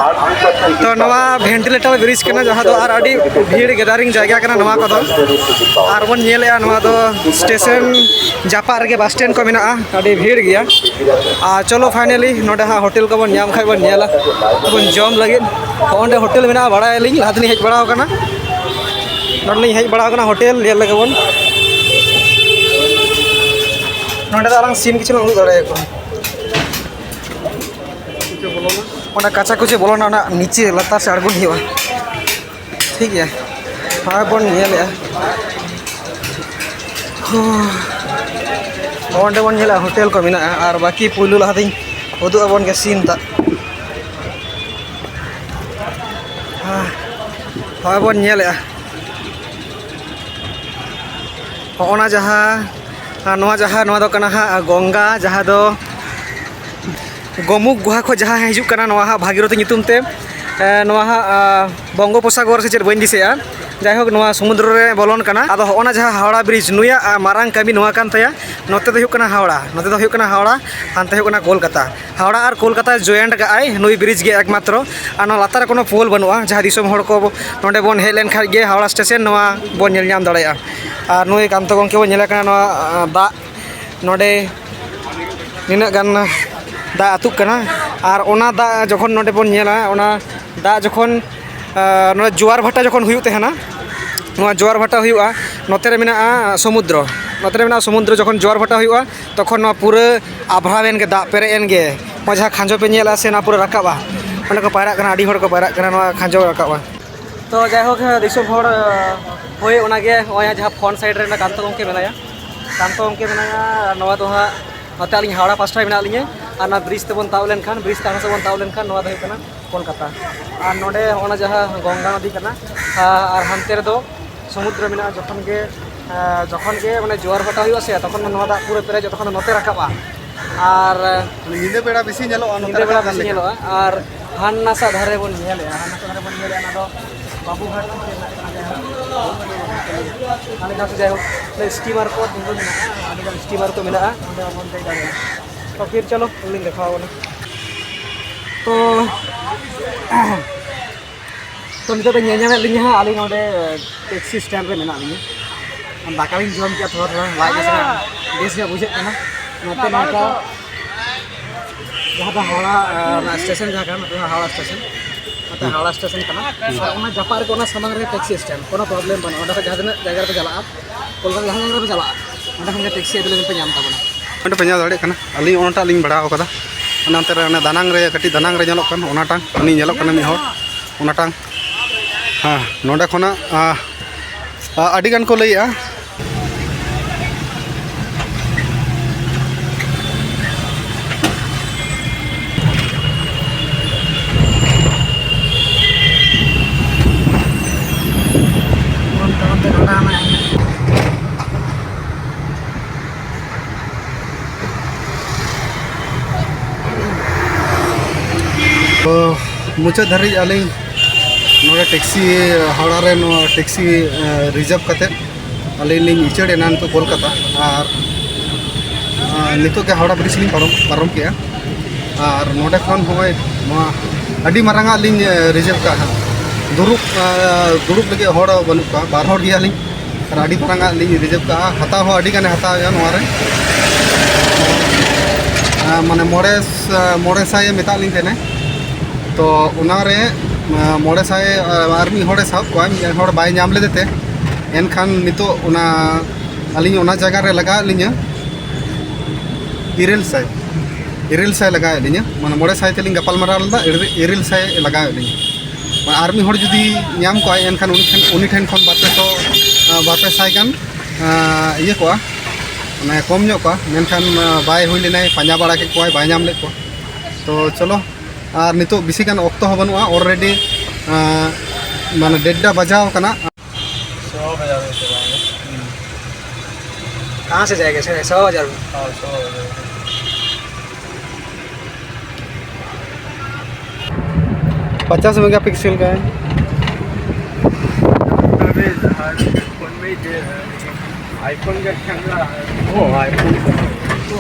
ᱛᱚ ᱱᱚᱣᱟ ᱵᱷᱮᱱᱴᱤᱞᱮᱴᱟᱨ ᱵᱨᱤᱡᱽ ᱠᱟᱱᱟ, ᱡᱟᱦᱟᱸ ᱫᱚ ᱟᱨ ᱟᱹᱰᱤ ᱵᱷᱤᱲ ᱜᱮᱫᱟᱨᱤᱝ ᱡᱟᱭᱜᱟ ᱠᱟᱱᱟ ᱱᱚᱣᱟ ᱠᱚᱫᱚ᱾ ᱟᱨ ᱵᱚᱱ ᱧᱮᱞᱮᱫᱼᱟ, ᱱᱚᱣᱟ ᱫᱚ ᱥᱴᱮᱥᱚᱱ ᱡᱟᱯᱟᱜ ᱨᱮᱜᱮ ᱵᱟᱥ ᱥᱴᱮᱱᱰ ᱠᱚ ᱢᱮᱱᱟᱜᱼᱟ, ᱟᱹᱰᱤ ᱵᱷᱤᱲ ᱜᱮᱭᱟ᱾ ᱟᱨ ᱪᱚᱞᱚ, ᱯᱷᱟᱭᱱᱮᱞᱤ ᱱᱚᱰᱮ ᱦᱟᱸᱜ ᱦᱳᱴᱮᱞ ᱠᱚᱵᱚᱱ ᱧᱟᱢ ᱠᱷᱟᱡ ᱵᱚᱱ ᱧᱮᱞᱟ, ᱵᱚᱱ ᱡᱚᱢ ᱞᱟᱹᱜᱤᱫ᱾ ᱚᱸᱰᱮ ᱦᱳᱴᱮᱞ ᱢᱮᱱᱟᱜᱼᱟ, ᱵᱟᱲᱟᱭᱟᱞᱤᱧ, ᱞᱟᱦᱟ ᱛᱮᱞᱤᱧ ᱦᱮᱡ ᱵᱟᱲᱟ ᱟᱠᱟᱱᱟ, ᱱᱚᱰᱮ ᱞᱤᱧ ᱦᱮᱡ ᱵᱟᱲᱟ ᱟᱠᱟᱱᱟ᱾ ᱦᱳᱴᱮᱞ ᱧᱮᱞ ᱞᱮᱜᱮ ᱵᱚᱱ᱾ ᱱᱚᱰᱮ ᱫᱚ ᱟᱞᱟᱝ ᱥᱤᱱ ᱠᱤᱪᱷᱩ ᱞᱟᱝ ᱩᱫᱩᱜ ᱫᱟᱲᱮᱭᱟᱠᱚᱣᱟ᱾ ᱚᱱᱟ ᱠᱟᱪᱟ ᱠᱩᱪᱤ ᱵᱚᱞᱚᱱᱟ, ᱚᱱᱟ ᱱᱤᱪᱮ ᱞᱟᱛᱟᱨ ᱥᱮ ᱟᱬᱜᱚᱱ ᱦᱩᱭᱩᱜᱼᱟ᱾ ᱴᱷᱤᱠ ᱜᱮᱭᱟ, ᱱᱚᱜᱼᱚᱭ ᱵᱚᱱ ᱧᱮᱞᱮᱜᱼᱟ᱾ ᱚᱸᱰᱮ ᱵᱚᱱ ᱧᱮᱞᱟ, ᱦᱳᱴᱮᱞ ᱠᱚ ᱢᱮᱱᱟᱜᱼᱟ᱾ ᱟᱨ ᱵᱟᱹᱠᱤ ᱯᱩᱭᱞᱩ ᱞᱟᱦᱟ ᱫᱚᱧ ᱩᱫᱩᱜ ᱟᱵᱚᱱ ᱜᱮ ᱥᱤᱱ ᱫᱟᱜ᱾ ᱦᱚᱸᱜᱼᱚᱭ ᱵᱚᱱ ᱧᱮᱞᱮᱜᱼᱟ, ᱦᱚᱸᱜᱼᱚ ᱱᱟ ᱡᱟᱦᱟᱸ, ᱟᱨ ᱱᱚᱣᱟ ᱡᱟᱦᱟᱸ, ᱱᱚᱣᱟ ᱫᱚ ᱠᱟᱱᱟ ᱦᱟᱸᱜ ᱜᱚᱝᱜᱟ, ᱡᱟᱦᱟᱸ ᱫᱚ ᱜᱳᱢᱩᱠᱷ ᱜᱩᱦᱟ ᱠᱷᱚᱱ ᱡᱟᱦᱟᱸ ᱦᱤᱡᱩᱜ ᱠᱟᱱᱟ, ᱱᱚᱣᱟ ᱦᱟᱸᱜ ᱵᱷᱟᱜᱤᱨᱚᱛᱷᱤ ᱧᱩᱛᱩᱢ ᱛᱮ, ᱮ, ᱱᱚᱣᱟ ᱦᱟᱸᱜ, ᱟ, ᱵᱚᱝᱜᱳᱯᱚᱥᱟᱜᱚᱨ ᱥᱮ ᱪᱮᱫ, ᱵᱟᱹᱧ ᱫᱤᱥᱟᱹᱭᱟ᱾ ᱡᱟᱭᱦᱳᱠ, ᱱᱚᱣᱟ ᱥᱚᱢᱩᱫᱨᱚ ᱨᱮ ᱵᱚᱞᱚᱱ ᱠᱟᱱᱟ᱾ ᱟᱫᱚ ᱦᱚᱸᱜᱼᱚ ᱱᱟ ᱡᱟᱦᱟᱸ ᱦᱟᱣᱲᱟ ᱵᱨᱤᱡᱽ, ᱱᱩᱭᱟᱜ, ᱟ, ᱢᱟᱨᱟᱝ ᱠᱟᱹᱢᱤ ᱱᱚᱣᱟ ᱠᱟᱱ ᱛᱟᱭᱟ, ᱱᱚᱛᱮ ᱫᱚ ᱦᱩᱭᱩᱜ ᱠᱟᱱᱟ ᱦᱟᱣᱲᱟ, ᱱᱚᱛᱮ ᱫᱚ ᱦᱩᱭᱩᱜ ᱠᱟᱱᱟ ᱦᱟᱣᱲᱟ, ᱦᱟᱱᱛᱮ ᱦᱩᱭᱩᱜ ᱠᱟᱱᱟ ᱠᱳᱞᱠᱟᱛᱟ᱾ ᱦᱟᱣᱲᱟ ᱟᱨ ᱠᱳᱞᱠᱟᱛᱟ ᱡᱚᱭᱮᱱᱴ ᱠᱟᱜᱼᱟᱭ ᱱᱩᱭ ᱵᱨᱤᱡᱽ ᱜᱮ ᱮᱠᱢᱟᱛᱨᱚ᱾ ᱟᱨ ᱱᱚᱣᱟ ᱞᱟᱛᱟᱨ ᱨᱮ ᱠᱳᱱᱳ ᱯᱳᱞ ᱵᱟᱹᱱᱩᱜᱼᱟ, ᱡᱟᱦᱟᱸ ᱫᱤᱥᱚᱢ ᱦᱚᱲ ᱠᱚ ᱱᱚᱰᱮ ᱵᱚᱱ ᱦᱮᱡ ᱞᱮᱱᱠᱷᱟᱡ ᱜᱮ ᱦᱟᱣᱲᱟ ᱥᱴᱮᱥᱚᱱ ᱱᱚᱣᱟ ᱵᱚᱱ ᱧᱮᱞ ᱧᱟᱢ ᱫᱟᱲᱮᱭᱟᱜᱼᱟ᱾ ᱟᱨ ᱱᱩᱭ ᱠᱟᱱᱛᱚ ᱜᱚᱢᱠᱮ ᱵᱚᱱ ᱧᱮᱞᱮ ᱠᱟᱱᱟ, ᱱᱚᱣᱟ, ᱟ, ᱫᱟᱜ ᱱᱚᱰᱮ ᱱᱤᱱᱟᱹᱜ ᱜᱟᱱ ᱫᱟᱜ ᱟᱹᱛᱩᱜ ᱠᱟᱱᱟ᱾ ᱟᱨ ᱚᱱᱟ ᱫᱟᱜ ᱡᱚᱠᱷᱚᱱ ᱱᱚᱰᱮ ᱵᱚᱱ ᱧᱮᱞᱟ, ᱚᱱᱟ ᱫᱟᱜ ᱡᱚᱠᱷᱚᱱ, ᱟ, ᱱᱚᱰᱮ ᱡᱳᱣᱟᱨ ᱵᱷᱟᱴᱟ ᱡᱚᱠᱷᱚᱱ ᱦᱩᱭᱩᱜ ᱛᱟᱦᱮᱱᱟ, ᱱᱚᱣᱟ ᱡᱳᱣᱟᱨ ᱵᱷᱟᱴᱟ ᱦᱩᱭᱩᱜᱼᱟ, ᱱᱚᱛᱮ ᱨᱮ ᱢᱮᱱᱟᱜᱼᱟ ᱥᱚᱢᱩᱫᱨᱚ᱾ ᱱᱚᱛᱮ ᱨᱮ ᱢᱮᱱᱟᱜᱼᱟ ᱥᱚᱢᱩᱫᱨᱚ᱾ ᱡᱚᱠᱷᱚᱱ ᱡᱳᱣᱟᱨ ᱵᱷᱟᱴᱟ ᱦᱩᱭᱩᱜᱼᱟ, ᱛᱚᱠᱷᱚᱱ ᱱᱚᱣᱟ ᱯᱩᱨᱟᱹ ᱟᱵᱷᱨᱟᱣ ᱮᱱ ᱜᱮ, ᱫᱟᱜ ᱯᱮᱨᱮᱡ ᱮᱱ ᱜᱮ᱾ ᱱᱚᱣᱟ ᱡᱟᱦᱟᱸ ᱠᱷᱟᱸᱡᱚ ᱯᱮ ᱧᱮᱞᱟ ᱥᱮ, ᱱᱚᱣᱟ ᱯᱩᱨᱟᱹ ᱨᱟᱠᱟᱵᱼᱟ᱾ ᱚᱸᱰᱮ ᱠᱚ ᱯᱟᱭᱨᱟᱜ ᱠᱟᱱᱟ, ᱟᱹᱰᱤ ᱦᱚᱲ ᱠᱚ ᱯᱟᱭᱨᱟᱜ ᱠᱟᱱᱟ ᱱᱚᱣᱟ ᱠᱷᱟᱸᱡᱚ ᱨᱟᱠᱟᱵᱼᱟ᱾ ᱛᱚ ᱡᱟᱭᱦᱳᱠ, ᱫᱤᱥᱚᱢ ᱦᱚᱲ, ᱦᱳᱭ, ᱚᱱᱟᱜᱮ ᱱᱚᱜᱼᱚᱭ ᱡᱟᱦᱟᱸ ᱯᱷᱨᱚᱱᱴ ᱥᱟᱭᱤᱰ ᱨᱮ ᱢᱮᱱᱟᱜ ᱠᱟᱱᱛᱚ ᱜᱚᱢᱠᱮ ᱢᱮᱱᱟᱭᱟ, ᱠᱟᱱᱛᱚ ᱜᱚᱢᱠᱮ ᱢᱮᱱᱟᱭᱟ, ᱟᱨ ᱱᱚᱣᱟ ᱫᱚ ᱦᱟᱸᱜ ᱱᱚᱛᱮ ᱟᱹᱞᱤᱧ ᱦᱟᱣᱲᱟ ᱯᱟᱥᱴᱟ ᱨᱮ ᱢᱮᱱᱟᱜ ᱞᱤᱧᱟᱹ᱾ ᱟᱨ ᱚᱱᱟ ᱵᱨᱤᱡᱽ ᱛᱮᱵᱚᱱ ᱛᱟᱵ ᱞᱮᱱᱠᱷᱟᱱ, ᱵᱨᱤᱡᱽ ᱛᱮ ᱟᱨᱦᱚᱸ ᱥᱮᱫ ᱵᱚᱱ ᱛᱟᱵ ᱞᱮᱱᱠᱷᱟᱱ, ᱱᱚᱣᱟ ᱫᱚ ᱦᱩᱭᱩᱜ ᱠᱟᱱᱟ ᱠᱳᱞᱠᱟᱛᱟ᱾ ᱟᱨ ᱱᱚᱰᱮ ᱦᱚᱸᱜᱼᱚ ᱱᱟ ᱡᱟᱦᱟᱸ ᱜᱚᱝᱜᱟ ᱱᱚᱫᱤ ᱠᱟᱱᱟ, ᱟᱨ ᱦᱟᱱᱛᱮ ᱨᱮᱫᱚ ᱥᱚᱢᱩᱫᱨᱚ ᱢᱮᱱᱟᱜᱼᱟ᱾ ᱡᱚᱠᱷᱚᱱ ᱜᱮ, ᱡᱚᱠᱷᱚᱱ ᱜᱮ ᱢᱟᱱᱮ ᱡᱳᱣᱟᱨ ᱵᱷᱟᱴᱟ ᱦᱩᱭᱩᱜᱼᱟ ᱥᱮ, ᱛᱚᱠᱷᱚᱱ ᱫᱚ ᱱᱚᱣᱟ ᱫᱟᱜ ᱯᱩᱨᱟᱹ ᱯᱮᱨᱮᱡᱚᱜ, ᱛᱚᱠᱷᱚᱱ ᱫᱚ ᱱᱚᱛᱮ ᱨᱟᱠᱟᱵᱼᱟ᱾ ᱟᱨ ᱧᱤᱫᱟᱹ ᱵᱮᱲᱟ ᱵᱮᱥᱤ ᱧᱮᱞᱚᱜᱼᱟ, ᱱᱚᱛᱮ ᱧᱤᱫᱟᱹ ᱵᱮᱲᱟ ᱨᱟᱠᱟᱵ ᱵᱮᱥᱤ ᱞᱮᱠᱟ᱾ ᱧᱮᱞᱚᱜᱼᱟ᱾ ᱟᱨ ᱦᱟᱱᱟ ᱥᱟ ᱫᱷᱟᱨᱮ ᱵᱚᱱ ᱧᱮᱞᱮᱜᱼᱟ, ᱦᱟᱱᱟ ᱥᱟ ᱫᱷᱟᱨᱮ ᱵᱚᱱ ᱧᱮᱞᱮᱜᱼᱟ, ᱚᱱᱟ ᱫᱚ ᱵᱟᱵᱩᱜᱷᱟᱴ ᱢᱮᱱᱛᱮ ᱢᱮᱱᱟᱜ ᱠᱟᱱᱟ, ᱡᱟᱭᱦᱳᱠ᱾ ᱟᱞᱮ ᱜᱷᱟᱴ ᱡᱟᱭᱦᱳᱠ, ᱚᱸᱰᱮ ᱥᱴᱤᱢᱟᱨ ᱠᱚ ᱛᱤᱸᱜᱩ ᱢᱮᱱᱟᱜᱼᱟ, ᱟᱹᱰᱤᱜᱟᱱ ᱥᱴᱤᱢᱟᱨ ᱠᱚ ᱢᱮᱱᱟᱜᱼᱟ, ᱚᱸᱰᱮ ᱦᱚᱸᱵᱚᱱ ᱫᱮᱡ ᱫᱟᱲᱮᱭᱟᱜᱼᱟ᱾ ᱛᱚ ᱯᱷᱤᱨ ᱪᱚᱞᱚ, ᱞᱤᱧ ᱫᱮᱠᱷᱟᱣ ᱟᱵᱚᱱᱟ᱾ ᱛᱚ, ᱛᱚ ᱱᱤᱛᱚᱜ ᱫᱚ ᱧᱮᱞ ᱧᱟᱢᱮᱫ ᱞᱤᱧᱟ ᱦᱟᱸᱜ, ᱟᱹᱞᱤᱧ ᱱᱚᱰᱮ ᱴᱮᱠᱥᱤ ᱥᱴᱮᱱᱰ ᱨᱮ ᱢᱮᱱᱟᱜ ᱞᱤᱧᱟ᱾ ᱫᱟᱠᱟ ᱞᱤᱧ ᱡᱚᱢ ᱠᱮᱫᱟ, ᱛᱷᱚᱲᱟ ᱛᱷᱚᱲᱟ ᱞᱟᱡ ᱱᱟᱥᱮᱱᱟᱜ ᱵᱮᱥ ᱧᱚᱜ ᱵᱩᱡᱷᱟᱹᱜ ᱠᱟᱱᱟ᱾ ᱱᱚᱛᱮ ᱱᱚᱝᱠᱟ ᱡᱟᱦᱟᱸ ᱫᱚ ᱦᱟᱣᱲᱟ, ᱟᱸ, ᱚᱱᱟ ᱥᱴᱮᱥᱚᱱ ᱡᱟᱦᱟᱸ ᱠᱟᱱᱟ, ᱱᱚᱛᱮ ᱫᱚ ᱦᱟᱣᱲᱟ ᱥᱴᱮᱥᱚᱱ, ᱱᱚᱛᱮ ᱦᱟᱣᱲᱟ ᱥᱴᱮᱥᱚᱱ ᱠᱟᱱᱟ᱾ ᱟᱨ ᱚᱱᱟ ᱡᱟᱯᱟᱜ ᱨᱮᱜᱮ ᱚᱱᱟ ᱥᱟᱢᱟᱝ ᱨᱮ ᱴᱮᱠᱥᱤ ᱥᱴᱮᱱᱰ, ᱠᱳᱱᱳ ᱯᱨᱚᱵᱞᱮᱢ ᱵᱟᱹᱱᱩᱜᱼᱟ᱾ ᱚᱸᱰᱮ ᱠᱷᱚᱱ ᱡᱟᱦᱟᱸ ᱛᱤᱱᱟᱹᱜ ᱡᱟᱭᱜᱟ ᱨᱮᱯᱮ ᱪᱟᱞᱟᱜᱼᱟ, ᱠᱳᱞᱠᱟᱛᱟ ᱡᱟᱦᱟᱸ ᱡᱟᱭᱜᱟ ᱨᱮᱯᱮ ᱪᱟᱞᱟᱜᱼᱟ, ᱚᱸᱰᱮ ᱠᱷᱚᱱ ᱜᱮ ᱴᱮᱠᱥᱤ ᱮᱵᱮᱞᱮᱵᱮᱞ ᱯᱮ ᱧᱟᱢ ᱛᱟᱵᱚᱱᱟ᱾ ᱚᱸᱰᱮ ᱯᱮ ᱧᱮᱞ ᱫᱟᱲᱮᱭᱟᱜ ᱠᱟᱱᱟ, ᱟᱹᱞᱤᱧ ᱚᱱᱟᱴᱟᱜ ᱞᱤᱧ ᱵᱷᱟᱲᱟ ᱟᱠᱟᱫᱟ᱾ ᱚᱱᱟ ᱚᱱᱛᱮ ᱨᱮ ᱚᱱᱟ ᱫᱟᱱᱟᱝ ᱨᱮ, ᱠᱟᱹᱴᱤᱡ ᱫᱟᱱᱟᱝ ᱨᱮ ᱧᱮᱞᱚᱜ ᱠᱟᱱ ᱚᱱᱟᱴᱟᱝ, ᱩᱱᱤ ᱧᱮᱞᱚᱜ ᱠᱟᱱᱟ ᱢᱤᱫ ᱦᱚᱲ, ᱚᱱᱟᱴᱟᱝ᱾ ᱦᱮᱸ, ᱱᱚᱸᱰᱮ ᱠᱷᱚᱱᱟᱜ, ᱟ, ᱟ, ᱟᱹᱰᱤ ᱜᱟᱱ ᱠᱚ ᱞᱟᱹᱭᱮᱜᱼᱟ᱾ ᱛᱚ, ᱢᱩᱪᱟᱹᱫ ᱫᱷᱟᱹᱨᱤᱡ ᱟᱹᱞᱤᱧ ᱱᱚᱰᱮ ᱴᱮᱠᱥᱤ, ᱦᱟᱣᱲᱟ ᱨᱮ ᱱᱚᱣᱟ ᱴᱮᱠᱥᱤ, ᱮ, ᱨᱤᱡᱟᱨᱵᱷ ᱠᱟᱛᱮᱫ ᱟᱹᱞᱤᱧ ᱞᱤᱧ ᱩᱪᱟᱹᱲ ᱮᱱᱟ ᱱᱤᱛᱚᱜ ᱠᱳᱞᱠᱟᱛᱟ᱾ ᱟᱨ, ᱟᱨ ᱱᱤᱛᱚᱜ ᱜᱮ ᱦᱟᱣᱲᱟ ᱵᱨᱤᱡᱽ ᱞᱤᱧ ᱯᱟᱨᱚᱢ, ᱯᱟᱨᱚᱢ ᱠᱮᱜᱼᱟ᱾ ᱟᱨ ᱱᱚᱰᱮ ᱠᱷᱚᱱ ᱱᱚᱜᱼᱚᱭ ᱱᱚᱣᱟ ᱟᱹᱰᱤ ᱢᱟᱨᱟᱝ ᱟᱜ ᱞᱤᱧ, ᱮ, ᱨᱤᱡᱟᱨᱵᱷ ᱠᱟᱜᱼᱟ ᱦᱟᱸᱜ᱾ ᱫᱩᱲᱩᱵ, ᱮ, ᱫᱩᱲᱩᱵ ᱞᱟᱹᱜᱤᱫ ᱦᱚᱲ ᱵᱟᱹᱱᱩᱜ ᱠᱚᱣᱟ, ᱵᱟᱨ ᱦᱚᱲ ᱜᱮᱭᱟᱞᱤᱧ᱾ ᱟᱨ ᱟᱹᱰᱤ ᱢᱟᱨᱟᱝ ᱟᱜ ᱞᱤᱧ ᱨᱤᱡᱟᱨᱵᱷ ᱠᱟᱜᱼᱟ, ᱦᱟᱛᱟᱣ ᱦᱚᱸ ᱟᱹᱰᱤ ᱜᱟᱱᱮ ᱦᱟᱛᱟᱣᱮᱜᱼᱟ ᱱᱚᱣᱟ ᱨᱮ᱾ ᱟᱨ ᱢᱟᱱᱮ ᱢᱚᱬᱮ, ᱢᱚᱬᱮ ᱥᱟᱭ ᱮ ᱢᱮᱛᱟᱜ ᱞᱤᱧ ᱛᱟᱦᱮᱱᱟ᱾ ᱛᱚ ᱚᱱᱟᱨᱮ, ᱟᱨ ᱢᱤᱫ ᱦᱚᱲᱮ ᱥᱟᱵ ᱠᱚᱣᱟ, ᱢᱤᱫ ᱦᱚᱲ ᱵᱟᱭ ᱧᱟᱢ ᱞᱮᱫᱮ ᱛᱮ ᱮᱱᱠᱷᱟᱱ ᱱᱤᱛᱚᱜ ᱚᱱᱟ ᱟᱹᱞᱤᱧ ᱚᱱᱟ ᱡᱟᱭᱜᱟ ᱨᱮ ᱞᱟᱜᱟᱣᱮᱫ ᱞᱤᱧᱟᱹ ᱤᱨᱟᱹᱞ ᱥᱟᱭ, ᱤᱨᱟᱹᱞ ᱥᱟᱭ ᱞᱟᱜᱟᱣᱮᱫ ᱞᱤᱧᱟᱹ, ᱢᱟᱱᱮ ᱢᱚᱬᱮ ᱥᱟᱭ ᱛᱮᱞᱤᱧ ᱜᱟᱯᱟᱞ ᱢᱟᱨᱟᱣ ᱞᱮᱫᱟ, ᱤᱨᱟᱹᱞ, ᱤᱨᱟᱹᱞ ᱥᱟᱭ ᱞᱟᱜᱟᱣᱮᱫ ᱞᱤᱧᱟᱹ᱾ ᱢᱟᱱᱮ ᱟᱨ ᱢᱤᱫ ᱦᱚᱲ ᱡᱩᱫᱤ ᱧᱟᱢ ᱠᱚᱣᱟᱭ, ᱮᱱᱠᱷᱟᱱ ᱩᱱᱤ ᱴᱷᱮᱱ, ᱩᱱᱤ ᱴᱷᱮᱱ ᱠᱷᱚᱱ ᱵᱟᱨ ᱯᱮ ᱥᱚ, ᱟᱸ, ᱵᱟᱨ ᱯᱮ ᱥᱟᱭ ᱜᱟᱱ, ᱟᱸ, ᱤᱭᱟᱹ ᱠᱚᱜᱼᱟ, ᱢᱟᱱᱮ ᱠᱚᱢ ᱧᱚᱜ ᱠᱚᱜᱼᱟ, ᱢᱮᱱᱠᱷᱟᱱ, ᱟᱸ, ᱵᱟᱭ ᱦᱩᱭ ᱞᱮᱱᱟᱭ, ᱯᱟᱸᱡᱟ ᱵᱟᱲᱟ ᱠᱮᱫ ᱠᱚᱣᱟᱭ, ᱵᱟᱭ ᱧᱟᱢ ᱞᱮᱫ ᱠᱚᱣᱟ᱾ ᱛᱚ ᱪᱚᱞᱚ, ᱟᱨ ᱱᱤᱛᱚᱜ ᱵᱮᱥᱤ ᱜᱟᱱ ᱚᱠᱛᱚ ᱦᱚᱸ ᱵᱟᱹᱱᱩᱜᱼᱟ, already, ᱟᱸ, ᱢᱟᱱᱮ ᱰᱮᱰᱰᱟ ᱵᱟᱡᱟᱣ ᱠᱟᱱᱟ᱾ सौ बजा रहे थे भाई। कहाँ से जाएगा सर? सौ बजा रहे हैं। हाँ, सौ बजा रहे हैं। पचास मेगापिक्सल का है। अबे, हाँ, फोन में ही दे रहा है, लेकिन आईफोन का कैमरा है। ओ, आईफोन का। तो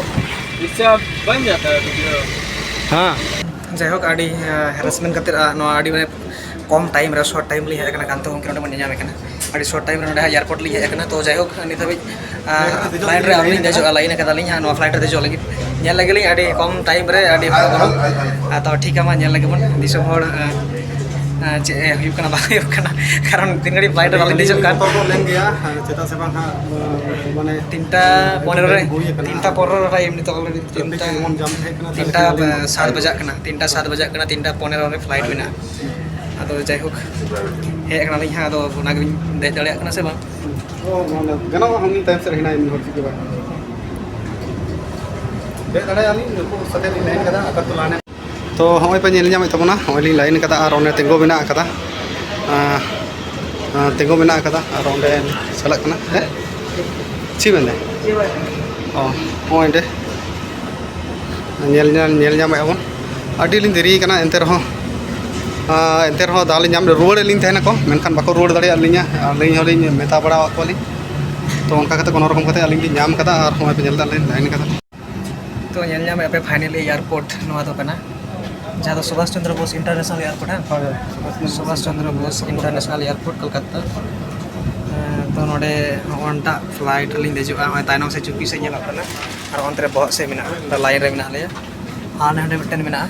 इससे आप बन जाता है वीडियो। हाँ। ᱡᱟᱭᱦᱳᱠ, ᱟᱹᱰᱤ ᱦᱮᱨᱟᱥᱢᱮᱱᱴ ᱠᱟᱛᱮ ᱱᱚᱣᱟ ᱟᱹᱰᱤ ᱢᱟᱱᱮ ᱠᱚᱢ ᱴᱟᱭᱤᱢ ᱨᱮ, ᱥᱚᱨᱴ ᱴᱟᱭᱤᱢ ᱞᱤᱧ ᱦᱮᱡ ᱟᱠᱟᱱᱟ ᱠᱟᱱᱛᱚ ᱜᱚᱢᱠᱮ ᱱᱚᱰᱮ ᱵᱚᱱ ᱧᱮᱧᱟᱢᱮ ᱠᱟᱱᱟ᱾ ᱟᱹᱰᱤ ᱥᱚᱨᱴ ᱴᱟᱭᱤᱢ ᱨᱮ ᱱᱚᱰᱮ ᱦᱟᱸᱜ ᱮᱭᱟᱨᱯᱳᱨᱴ ᱞᱤᱧ ᱦᱮᱡ ᱟᱠᱟᱱᱟ᱾ ᱛᱚ ᱡᱟᱭᱦᱳᱠ, ᱱᱤᱛ ᱦᱟᱹᱵᱤᱡ ᱯᱷᱞᱟᱭᱤᱴ ᱨᱮ ᱟᱹᱣᱨᱤ ᱞᱤᱧ ᱫᱮᱡᱚᱜᱼᱟ, ᱞᱟᱭᱤᱱ ᱟᱠᱟᱫᱟᱞᱤᱧ ᱦᱟᱸᱜ ᱱᱚᱣᱟ ᱯᱷᱞᱟᱭᱤᱴ ᱨᱮ ᱫᱮᱡᱚᱜ ᱞᱟᱹᱜᱤᱫ᱾ ᱧᱮᱞ ᱞᱮᱜᱮ ᱞᱤᱧ ᱟᱹᱰᱤ ᱠᱚᱢ ᱴᱟᱭᱤᱢ ᱨᱮ ᱟᱹᱰᱤ ᱦᱚᱲ ᱠᱚ ᱵᱚᱞᱚᱜ᱾ ᱟᱨ ᱛᱚ ᱴᱷᱤᱠ ᱜᱮᱭᱟ, ᱢᱟ ᱧᱮᱞ ᱞᱮᱜᱮ ᱵᱚᱱ ᱫᱤᱥᱚᱢ ᱦᱚᱲ, ᱟᱨ, ᱟᱨ ᱪᱮᱫ ᱦᱩᱭᱩᱜ ᱠᱟᱱᱟ ᱵᱟᱝ ᱦᱩᱭᱩᱜ ᱠᱟᱱᱟ, ᱠᱟᱨᱚᱱ ᱛᱤᱱ ᱜᱷᱟᱹᱲᱤᱡ ᱯᱷᱞᱟᱭᱤᱴ ᱨᱮ ᱵᱟᱞᱤᱧ ᱫᱮᱡᱚᱜ ᱠᱟᱱ᱾ ᱵᱚᱛᱚᱨ ᱫᱚ ᱞᱮᱱ ᱜᱮᱭᱟ, ᱪᱮᱫᱟᱜ ᱥᱮ ᱵᱟᱝ ᱦᱟᱸᱜ, ᱢᱟᱱᱮ ᱛᱤᱱᱴᱟ ᱯᱚᱱᱮᱨᱚ ᱨᱮ, ᱦᱩᱭ ᱟᱠᱟᱱᱟ᱾ ᱛᱤᱱᱴᱟ ᱯᱚᱱᱮᱨᱚ ᱨᱮ ᱴᱟᱭᱤᱢ ᱱᱤᱛᱚᱜ already ᱛᱤᱱᱴᱟ, ᱛᱤᱱᱴᱟ ᱥᱟᱛ ᱵᱟᱡᱟᱜ ᱠᱟᱱᱟ, ᱛᱤᱱᱴᱟ ᱥᱟᱛ ᱵᱟᱡᱟᱜ ᱠᱟᱱᱟ, ᱛᱤᱱᱴᱟ ᱯᱚᱱᱮᱨᱚ ᱨᱮ ᱯᱷᱞᱟᱭᱤᱴ ᱢᱮᱱᱟᱜᱼᱟ᱾ ᱟᱫᱚ ᱡᱟᱭᱦᱳᱠ, ᱦᱮᱡ ᱟᱠᱟᱱᱟᱞᱤᱧ ᱦᱟᱸᱜ, ᱟᱫᱚ ᱚᱱᱟᱜᱮᱞᱤᱧ ᱫᱮᱡ ᱫᱟᱲᱮᱭᱟᱜ ᱠᱟᱱᱟ ᱥᱮ ᱵᱟᱝ? ᱚ, ᱢᱟᱱᱮ ᱜᱟᱱᱚᱜᱼᱟ, ᱩᱱᱤ ᱛᱟᱭᱚᱢ ᱥᱮᱫ ᱨᱮ ᱦᱮᱱᱟᱭᱟ, ᱢᱤᱫ ᱦᱚᱲ ᱪᱮᱫ ᱜᱮ ᱵᱟᱝ᱾ ᱫᱮᱡ ᱫᱟᱲᱮᱭᱟᱜᱼᱟ ᱞᱤᱧ, ᱱᱩᱠᱩ ᱥᱟᱛᱮ ᱞᱤᱧ ᱞᱟᱭᱤᱱ ᱠᱟᱫᱟ, ᱟᱜᱟᱨᱛᱚᱞᱟ ᱦᱟᱱᱮ᱾ ᱛᱚ ᱦᱚᱸᱜᱼᱚᱭ ᱯᱮ ᱧᱮᱞ ᱧᱟᱢᱮᱫ ᱛᱟᱵᱚᱱᱟ, ᱦᱚᱸᱜᱼᱚᱭ ᱞᱤᱧ ᱞᱟᱭᱤᱱ ᱠᱟᱫᱟ ᱟᱨ ᱚᱸᱰᱮ ᱛᱤᱸᱜᱩ ᱢᱮᱱᱟᱜ ᱠᱟᱫᱟ, ᱟᱸ, ᱟᱸ, ᱛᱤᱸᱜᱩ ᱢᱮᱱᱟᱜ ᱠᱟᱫᱟ ᱟᱨ ᱚᱸᱰᱮ ᱪᱟᱞᱟᱜ ᱠᱟᱱᱟ᱾ ᱦᱮᱸ, ᱪᱮᱫ ᱢᱮᱱᱫᱟᱭ? ᱚ, ᱦᱚᱸᱜᱼᱚᱭ ᱚᱸᱰᱮ ᱧᱮᱞ ᱧᱟᱢ, ᱧᱮᱞ ᱧᱟᱢᱮᱫᱼᱟ ᱵᱚᱱ᱾ ᱟᱹᱰᱤ ᱞᱤᱧ ᱫᱮᱨᱤ ᱠᱟᱱᱟ, ᱮᱱᱛᱮ ᱨᱮᱦᱚᱸ, ᱟᱸ, ᱮᱱᱛᱮ ᱨᱮᱦᱚᱸ ᱫᱟᱣ ᱞᱤᱧ ᱧᱟᱢ, ᱨᱩᱣᱟᱹᱲᱮᱫ ᱞᱤᱧ ᱛᱟᱦᱮᱱᱟᱠᱚ, ᱢᱮᱱᱠᱷᱟᱱ ᱵᱟᱠᱚ ᱨᱩᱣᱟᱹᱲ ᱫᱟᱲᱮᱭᱟᱫ ᱞᱤᱧᱟ᱾ ᱟᱹᱞᱤᱧ ᱦᱚᱸᱞᱤᱧ ᱢᱮᱛᱟ ᱵᱟᱲᱟᱣᱟᱫ ᱠᱚᱣᱟᱞᱤᱧ᱾ ᱛᱚ ᱚᱱᱠᱟ ᱠᱟᱛᱮ ᱠᱚᱱᱳ ᱨᱚᱠᱚᱢ ᱠᱟᱛᱮ ᱟᱹᱞᱤᱧ ᱞᱤᱧ ᱧᱟᱢ ᱠᱟᱫᱟ ᱟᱨ ᱦᱚᱸᱜᱼᱚᱭ ᱯᱮ ᱧᱮᱞ ᱮᱫᱟ, ᱞᱤᱧ ᱞᱟᱭᱤᱱ ᱠᱟᱫᱟ᱾ ᱛᱚ ᱧᱮᱞ ᱧᱟᱢᱮᱫᱼᱟ ᱯᱮ, finally airport ᱱᱚᱣᱟ ᱫᱚ ᱠᱟᱱᱟ, ᱡᱟᱦᱟᱸ ᱫᱚ ᱥᱩᱵᱷᱟᱥ ᱪᱚᱱᱫᱨᱚ ᱵᱳᱥ International Airport, ᱦᱮᱸ? ᱦᱳᱭ, ᱦᱳᱭ, ᱥᱩᱵᱷᱟᱥ ᱪᱚᱱᱫᱨᱚ ᱥᱩᱵᱷᱟᱥ ᱪᱚᱱᱫᱨᱚ ᱵᱳᱥ ᱵᱳᱥ International Airport, ᱠᱳᱞᱠᱟᱛᱟ᱾ ᱮᱸ, ᱛᱚ ᱱᱚᱰᱮ ᱦᱚᱸᱜᱼᱚᱱᱴᱟᱜ ᱯᱷᱞᱟᱭᱤᱴ ᱨᱮᱞᱤᱧ ᱫᱮᱡᱚᱜᱼᱟ᱾ ᱱᱚᱜᱼᱚᱭ ᱛᱟᱭᱱᱚᱢ ᱥᱮᱫ ᱪᱩᱯᱤ ᱥᱮᱫ ᱧᱮᱞᱚᱜ ᱠᱟᱱᱟ ᱟᱨ ᱚᱱᱛᱮ ᱨᱮ ᱵᱚᱦᱚᱜ ᱥᱮᱫ ᱢᱮᱱᱟᱜᱼᱟ, ᱞᱟᱭᱤᱱ ᱨᱮ ᱢᱮᱱᱟᱜ ᱞᱮᱭᱟ᱾ ᱟᱨ ᱱᱚᱰᱮ ᱢᱤᱫᱴᱮᱱ ᱢᱮᱱᱟᱜᱼᱟ,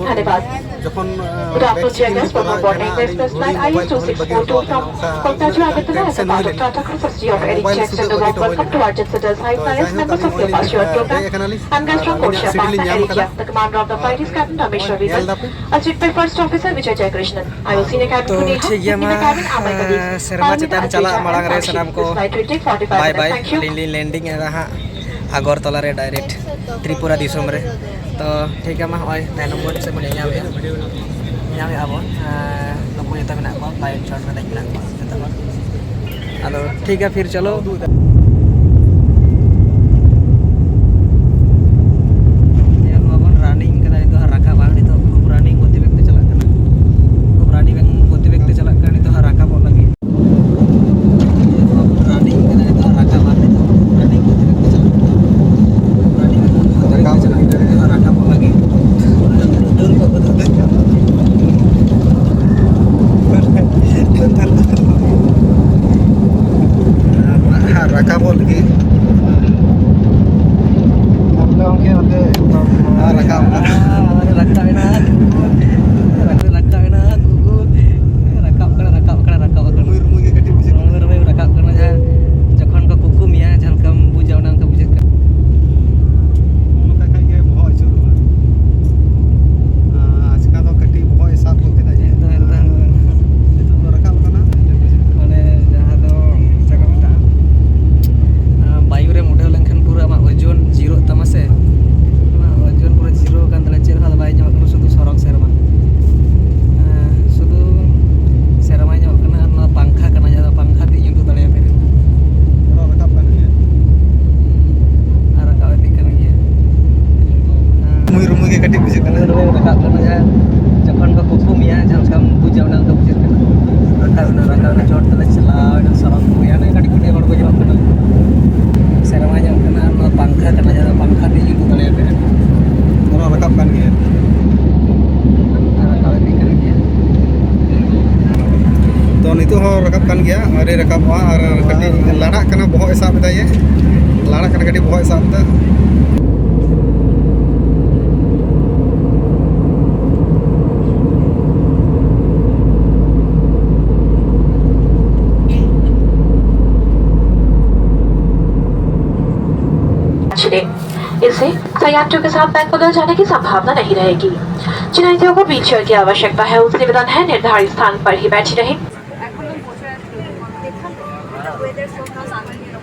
ᱵᱷᱳᱨ ᱫᱷᱟᱱᱮᱵᱟᱫ᱾ ᱡᱚᱠᱷᱚᱱ ᱟᱸ, Good afternoon, dear guests. For more boarding express flight I S two six four two from Kolkata to Agartala as a part of Tata Group subsidiary of Air India Extended Warm welcome to our jet setters. High flyers, members of the Ambassador program, and guests from Codeshare Partner Air India. The commander of the flight is Captain Ramesh Ravival. Assisted by First Officer Vijay Jayakrishan. I will senior cabin crew Neha, senior cabin are my colleagues. Serma ᱪᱮᱛᱟᱱ ᱪᱟᱞᱟᱜ ᱢᱟᱲᱟᱝ ᱨᱮ ᱥᱟᱱᱟᱢ ᱠᱚ ᱵᱟᱭ ᱵᱟᱭ᱾ Thank you. ᱟᱹᱞᱤᱧ ᱞᱤᱧ landing ᱮᱫᱟ ᱦᱟᱸᱜ᱾ ᱟᱜᱚᱨᱛᱚᱞᱟ ᱨᱮ ᱰᱟᱭᱨᱮᱠᱴ ᱛᱨᱤᱯᱩᱨᱟ ᱫᱤᱥᱚᱢ ᱨᱮ᱾ ᱛᱚ ᱴᱷᱤᱠ ᱜᱮᱭᱟ, ᱢᱟ ᱱᱚᱜᱼᱚᱭ ᱛᱟᱭᱱᱚᱢ ᱵᱳᱨᱰ ᱥᱮᱫ ᱵᱚᱱ ᱧᱮᱧᱟᱢᱮᱫᱼᱟ, ᱧᱮᱧᱟᱢᱮᱫᱼᱟ ᱵᱚᱱ᱾ ᱟᱨ ᱱᱩᱠᱩ ᱡᱚᱛᱚ ᱢᱮᱱᱟᱜ ᱠᱚᱣᱟ, ᱯᱟᱭᱞᱚᱴ ᱪᱚᱴ ᱨᱮ ᱫᱮᱡ ᱢᱮᱱᱟᱜ ᱠᱚᱣᱟ ᱡᱚᱛᱚ ᱦᱚᱲ᱾ ᱟᱫᱚ ᱴᱷᱤᱠ ᱜᱮᱭᱟ, ᱯᱷᱤᱨ ᱪᱚᱞᱚ᱾ ᱧᱮᱞ ᱢᱟᱵᱚᱱ ᱨᱟᱱᱤᱝ ᱠᱟᱱᱟ ᱱᱤᱛᱚᱜ ᱦᱟᱸᱜ ᱨᱟᱠᱟᱵᱼᱟ, ᱱᱤᱛᱚᱜ ᱠᱷᱩᱵ ᱨᱟᱱᱤᱝ ᱜᱚᱛᱤ ᱵᱮᱜᱽ ᱛᱮ ᱪᱟᱞᱟᱜ ᱠᱟᱱᱟ, ᱠᱷᱩᱵ ᱨᱟᱱᱤᱝ ᱜᱚᱛᱤ ᱵᱮᱜᱽ ᱛᱮ ᱪᱟᱞᱟᱜ ᱠᱟᱱᱟ ᱱᱤᱛᱚᱜ ᱦᱟᱸᱜ ᱨᱟᱠᱟᱵᱚᱜ ᱞᱟᱹᱜᱤᱫ᱾ ᱨᱟᱱᱤᱝ ᱠᱟᱱᱟ ᱱᱤᱛᱚᱜ ᱦᱟᱸᱜ ᱨᱟᱠᱟᱵᱼᱟ, ᱱᱤᱛᱚᱜ ᱨᱟᱱᱤᱝ ᱜᱚᱛᱤ ᱵᱮᱜᱽ ᱛᱮ ᱪᱟᱞᱟᱜ ᱠᱟᱱᱟ, ᱨᱟᱱᱤᱝ ᱜᱚᱛᱤ ᱵᱮᱜᱽ ᱛᱮ ᱪᱟᱞᱟᱜ ᱠᱟᱱᱟ ᱱᱤᱛᱚᱜ ᱦᱟᱸᱜ ᱨᱟᱠᱟᱵᱚᱜ ᱞᱟᱹᱜᱤᱫ᱾ ᱰᱟᱹᱱ ᱠᱚ ᱵᱚᱫᱚᱞ ᱠᱟᱱᱟ᱾ ᱟᱨ ᱨᱟᱠᱟᱵᱚᱜ ᱞᱟᱹᱜᱤᱫ᱾ ᱟᱨ ᱨᱟᱠᱟᱵ ᱠᱟᱱᱟ᱾ ᱨᱟᱠᱟᱵ ᱮᱱᱟ ᱠᱩᱠᱩ᱾ ᱨᱟᱠᱟᱵ ᱮᱱᱟ ᱠᱩᱠᱩ᱾ ᱨᱟᱠᱟᱵ ᱠᱟᱱᱟ, ᱨᱟᱠᱟᱵ ᱠᱟᱱᱟ, ᱨᱟᱠᱟᱵ ᱠᱟᱱᱟ᱾ ᱨᱩᱢᱩᱭ, ᱨᱩᱢᱩᱭ ᱜᱮ ᱠᱟᱹᱴᱤᱡ ᱵᱩᱡᱷᱟᱹᱜ ᱠᱟᱱᱟ᱾ ᱨᱩᱢᱩᱭ, ᱨᱩᱢᱩᱭ ᱨᱟᱠᱟᱵ ᱠᱟᱱᱟ, ᱡᱟᱦᱟᱸ ᱡᱚᱠᱷᱚᱱ ᱠᱚ ᱠᱩᱠᱩ ᱢᱮᱭᱟ, ᱡᱟᱦᱟᱸ ᱞᱮᱠᱟᱢ ᱵᱩᱡᱟ, ᱚᱱᱮ ᱚᱱᱠᱟ ᱵᱩᱡᱷᱟᱹᱜ ᱠᱟᱱᱟ᱾ ᱱᱚᱜᱼᱚ ᱱᱚᱝᱠᱟ ᱠᱷᱟᱡ ᱜᱮ ᱵᱚᱦᱚᱜ ᱟᱹᱪᱩᱨᱚᱜᱼᱟ᱾ ᱟᱨ ᱟᱪᱠᱟ ᱫᱚ ᱠᱟᱹᱴᱤᱡ ᱵᱚᱦᱚᱜ ᱮ ᱥᱟᱵ ᱜᱚᱫ ᱠᱮᱫᱟ ᱡᱮ᱾ ᱮᱠᱫᱚᱢ, ᱮᱠᱫᱚᱢ᱾ ᱱᱤᱛᱚᱜ ᱫᱚ ᱨᱟᱠᱟᱵ ᱠᱟᱱᱟ᱾ ᱢᱟᱱᱮ ᱡᱟᱦᱟᱸ ᱫᱚ ᱪᱮᱫ ᱠᱚ ᱢᱮᱛᱟᱜᱼᱟ? ᱟᱢ ᱵᱟᱭᱩ ᱨᱮᱢ ᱩᱰᱟᱹᱣ ᱞᱮᱱᱠᱷᱟᱱ ᱯᱩᱨᱟᱹ ᱟᱢᱟᱜ ᱳᱡᱚᱱ ᱡᱤᱨᱳᱜ ᱛᱟᱢᱟ ᱥᱮ᱾ ᱟᱢᱟᱜ ᱳᱡᱚᱱ ᱯᱩᱨᱟᱹ ᱡᱤᱨᱳ ᱟᱠᱟᱱ ᱛᱟᱞᱮ, ᱪᱮᱫ ᱦᱚᱸ ᱟᱫᱚ ᱵᱟᱭ ᱧᱟᱢᱚᱜ ᱠᱟᱱᱟ, ᱥᱩᱫᱷᱩ ᱥᱚᱨᱚᱜ ᱥᱮᱨᱢᱟ᱾ ᱦᱮᱸ, ᱥᱩᱫᱷᱩ ᱥᱮᱨᱢᱟ ᱧᱟᱢᱚᱜ ᱠᱟᱱᱟ ᱟᱨ ᱱᱚᱣᱟ ᱯᱟᱝᱠᱷᱟ ᱠᱟᱱᱟ, ᱡᱟᱦᱟᱸ ᱫᱚ ᱯᱟᱝᱠᱷᱟ ᱛᱮ ᱤᱧ ᱩᱫᱩᱜ ᱫᱟᱲᱮᱭᱟᱯᱮ ᱠᱟᱱᱟ᱾ ᱟᱨᱚ ᱨᱟᱠᱟᱵ ᱠᱟᱱ ᱜᱮᱭᱟ᱾ ᱟᱨ ᱨᱟᱠᱟᱵ ᱤᱫᱤᱜ ᱠᱟᱱ ᱜᱮᱭᱟ᱾ ᱨᱩᱢᱩᱭ ᱨᱩᱢᱩᱭ ᱜᱮ ᱠᱟᱹᱴᱤᱡ ᱵᱩᱡᱷᱟᱹᱜ ᱠᱟᱱᱟ᱾ ᱨᱩᱢᱩᱭ ᱨᱩᱢᱩᱭ ᱨᱟᱠᱟᱵ ᱠᱟᱱᱟ, ᱡᱟᱦᱟᱸ ᱡᱚᱠᱷᱚᱱ ᱠᱚ ᱠᱩᱠᱩ ᱢᱮᱭᱟ, ᱡᱟᱦᱟᱸ ᱞᱮᱠᱟᱢ ᱵᱩᱡᱟ, ᱚᱱᱮ ᱚᱱᱠᱟ ᱵᱩᱡᱷᱟᱹᱜ ᱠᱟᱱᱟ᱾ ᱨᱟᱠᱟᱵ ᱮᱱᱟ, ᱨᱟᱠᱟᱵ ᱮᱱᱟ, ᱪᱚᱴ ᱛᱮᱞᱮ ᱪᱟᱞᱟᱣ ᱮᱱᱟ, ᱥᱚᱨᱚᱜ ᱠᱚ ᱦᱩᱭ ᱮᱱᱟ, ᱠᱟᱹᱴᱤᱡ ᱠᱟᱹᱴᱤᱡ ᱦᱚᱲ ᱠᱚ ᱧᱮᱞᱚᱜ ᱠᱟᱱᱟ᱾ ᱥᱮᱨᱢᱟ ᱧᱮᱞᱚᱜ ᱠᱟᱱᱟ, ᱟᱨ ᱱᱚᱣᱟ ᱯᱟᱝᱠᱷᱟ ᱠᱟᱱᱟ, ᱡᱟᱦᱟᱸ ᱫᱚ ᱯᱟᱝᱠᱷᱟ ᱛᱮ ᱤᱧ ᱩᱫᱩᱜ ᱫᱟᱲᱮᱭᱟᱯᱮ ᱠᱟᱱᱟ᱾ ᱚᱱᱟ ᱨᱟᱠᱟᱵ ᱠᱟᱱ ᱜᱮᱭᱟ᱾ ᱟᱨ ᱨᱟᱠᱟᱵ ᱤᱫᱤᱜ ᱠᱟᱱ ᱜᱮᱭᱟ᱾ ᱛᱚ, ᱱᱤᱛᱚᱜ ᱦᱚᱸ ᱨᱟᱠᱟᱵ ᱠᱟᱱ ᱜᱮᱭᱟ, ᱟᱹᱣᱨᱤ ᱨᱟᱠᱟᱵᱚᱜᱼᱟ᱾ ᱟᱨ ᱠᱟᱹᱴᱤᱡ ᱞᱟᱲᱟᱜ ᱠᱟᱱᱟ, ᱵᱚᱦᱚᱜ ᱮ ᱥᱟᱵ ᱮᱫᱟ, ᱤᱭᱟᱹ ᱞᱟᱲᱟᱜ ᱠᱟᱱᱟ, ᱠᱟᱹᱴᱤᱡ ᱵᱚᱦᱚᱜ ᱮ ᱥᱟᱵ ᱮᱫᱟ᱾ छिड़े। इससे सही यात्रियों के साथ पैक बदल जाने की संभावना नहीं रहेगी। जिन यात्रियों को व्हीलचेयर की आवश्यकता है, उनसे निवेदन है, निर्धारित स्थान पर ही बैठे रहें। এখন আমি বসে আছি, দেখলাম তো, ওয়েদার ফোরকাস্ট আগের এরকম।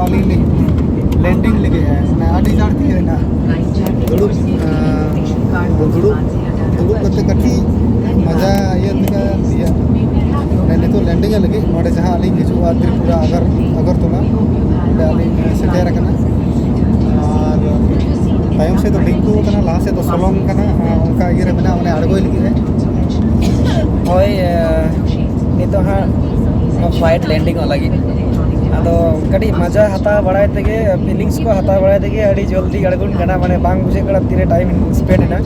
ᱟᱹᱞᱤᱧ ᱞᱤᱧ ᱞᱮᱱᱰᱤᱝ ᱞᱟᱹᱜᱤᱫ ᱢᱟᱱᱮ ᱟᱹᱰᱤ ᱪᱟᱲ ᱛᱮᱜᱮ ᱦᱩᱭᱱᱟ᱾ ᱫᱩᱲᱩᱵ ᱫᱩᱲᱩᱵ ᱫᱩᱲᱩᱵ ᱠᱟᱛᱮ ᱠᱟᱹᱴᱤᱡ ᱢᱟᱡᱟ ᱤᱭᱟᱹ ᱞᱮᱠᱟ ᱤᱭᱟᱹ ᱢᱟᱱᱮ ᱱᱤᱛᱚᱜ ᱞᱮᱱᱰᱤᱝ ᱞᱟᱹᱜᱤᱫ ᱱᱚᱰᱮ ᱡᱟᱦᱟᱸ ᱟᱹᱞᱤᱧ ᱦᱤᱡᱩᱜᱼᱟ ᱛᱨᱤᱯᱩᱨᱟ ᱟᱜᱟᱨ ᱟᱜᱚᱨᱛᱚᱞᱟ ᱚᱸᱰᱮ ᱟᱹᱞᱤᱧ ᱥᱮᱴᱮᱨ ᱟᱠᱟᱱᱟ᱾ ᱟᱨ ᱛᱟᱭᱚᱢ ᱥᱮᱫ ᱫᱚ ᱰᱷᱤᱝᱠᱩ ᱟᱠᱟᱱᱟ, ᱞᱟᱦᱟ ᱥᱮᱫ ᱫᱚ ᱥᱚᱞᱚᱝ ᱠᱟᱱᱟ᱾ ᱚᱱᱠᱟ ᱤᱭᱟᱹ ᱨᱮ ᱢᱮᱱᱟᱜᱼᱟ ᱢᱟᱱᱮ ᱟᱬᱜᱚᱭ ᱞᱟᱹᱜᱤᱫ ᱨᱮ᱾ ᱦᱳᱭ, ᱱᱤᱛᱚᱜ ᱦᱟᱸᱜ ᱯᱷᱞᱟᱭᱤᱴ ᱞᱮᱱᱰᱤᱝᱚᱜ ᱞᱟᱹᱜᱤᱫ᱾ ᱟᱫᱚ ᱠᱟᱹᱴᱤᱡ ᱢᱟᱡᱟ ᱦᱟᱛᱟᱣ ᱵᱟᱲᱟᱭ ᱛᱮᱜᱮ, ᱯᱷᱤᱞᱤᱝᱥ ᱠᱚ ᱦᱟᱛᱟᱣ ᱵᱟᱲᱟᱭ ᱛᱮᱜᱮ ᱟᱹᱰᱤ ᱡᱚᱞᱫᱤ ᱟᱬᱜᱚᱱ ᱠᱟᱱᱟ, ᱢᱟᱱᱮ ᱵᱟᱝ ᱵᱩᱡᱷᱟᱹᱜ ᱠᱟᱱᱟ ᱛᱤᱨᱮ ᱴᱟᱭᱤᱢ ᱥᱯᱮᱱᱰ ᱮᱱᱟ᱾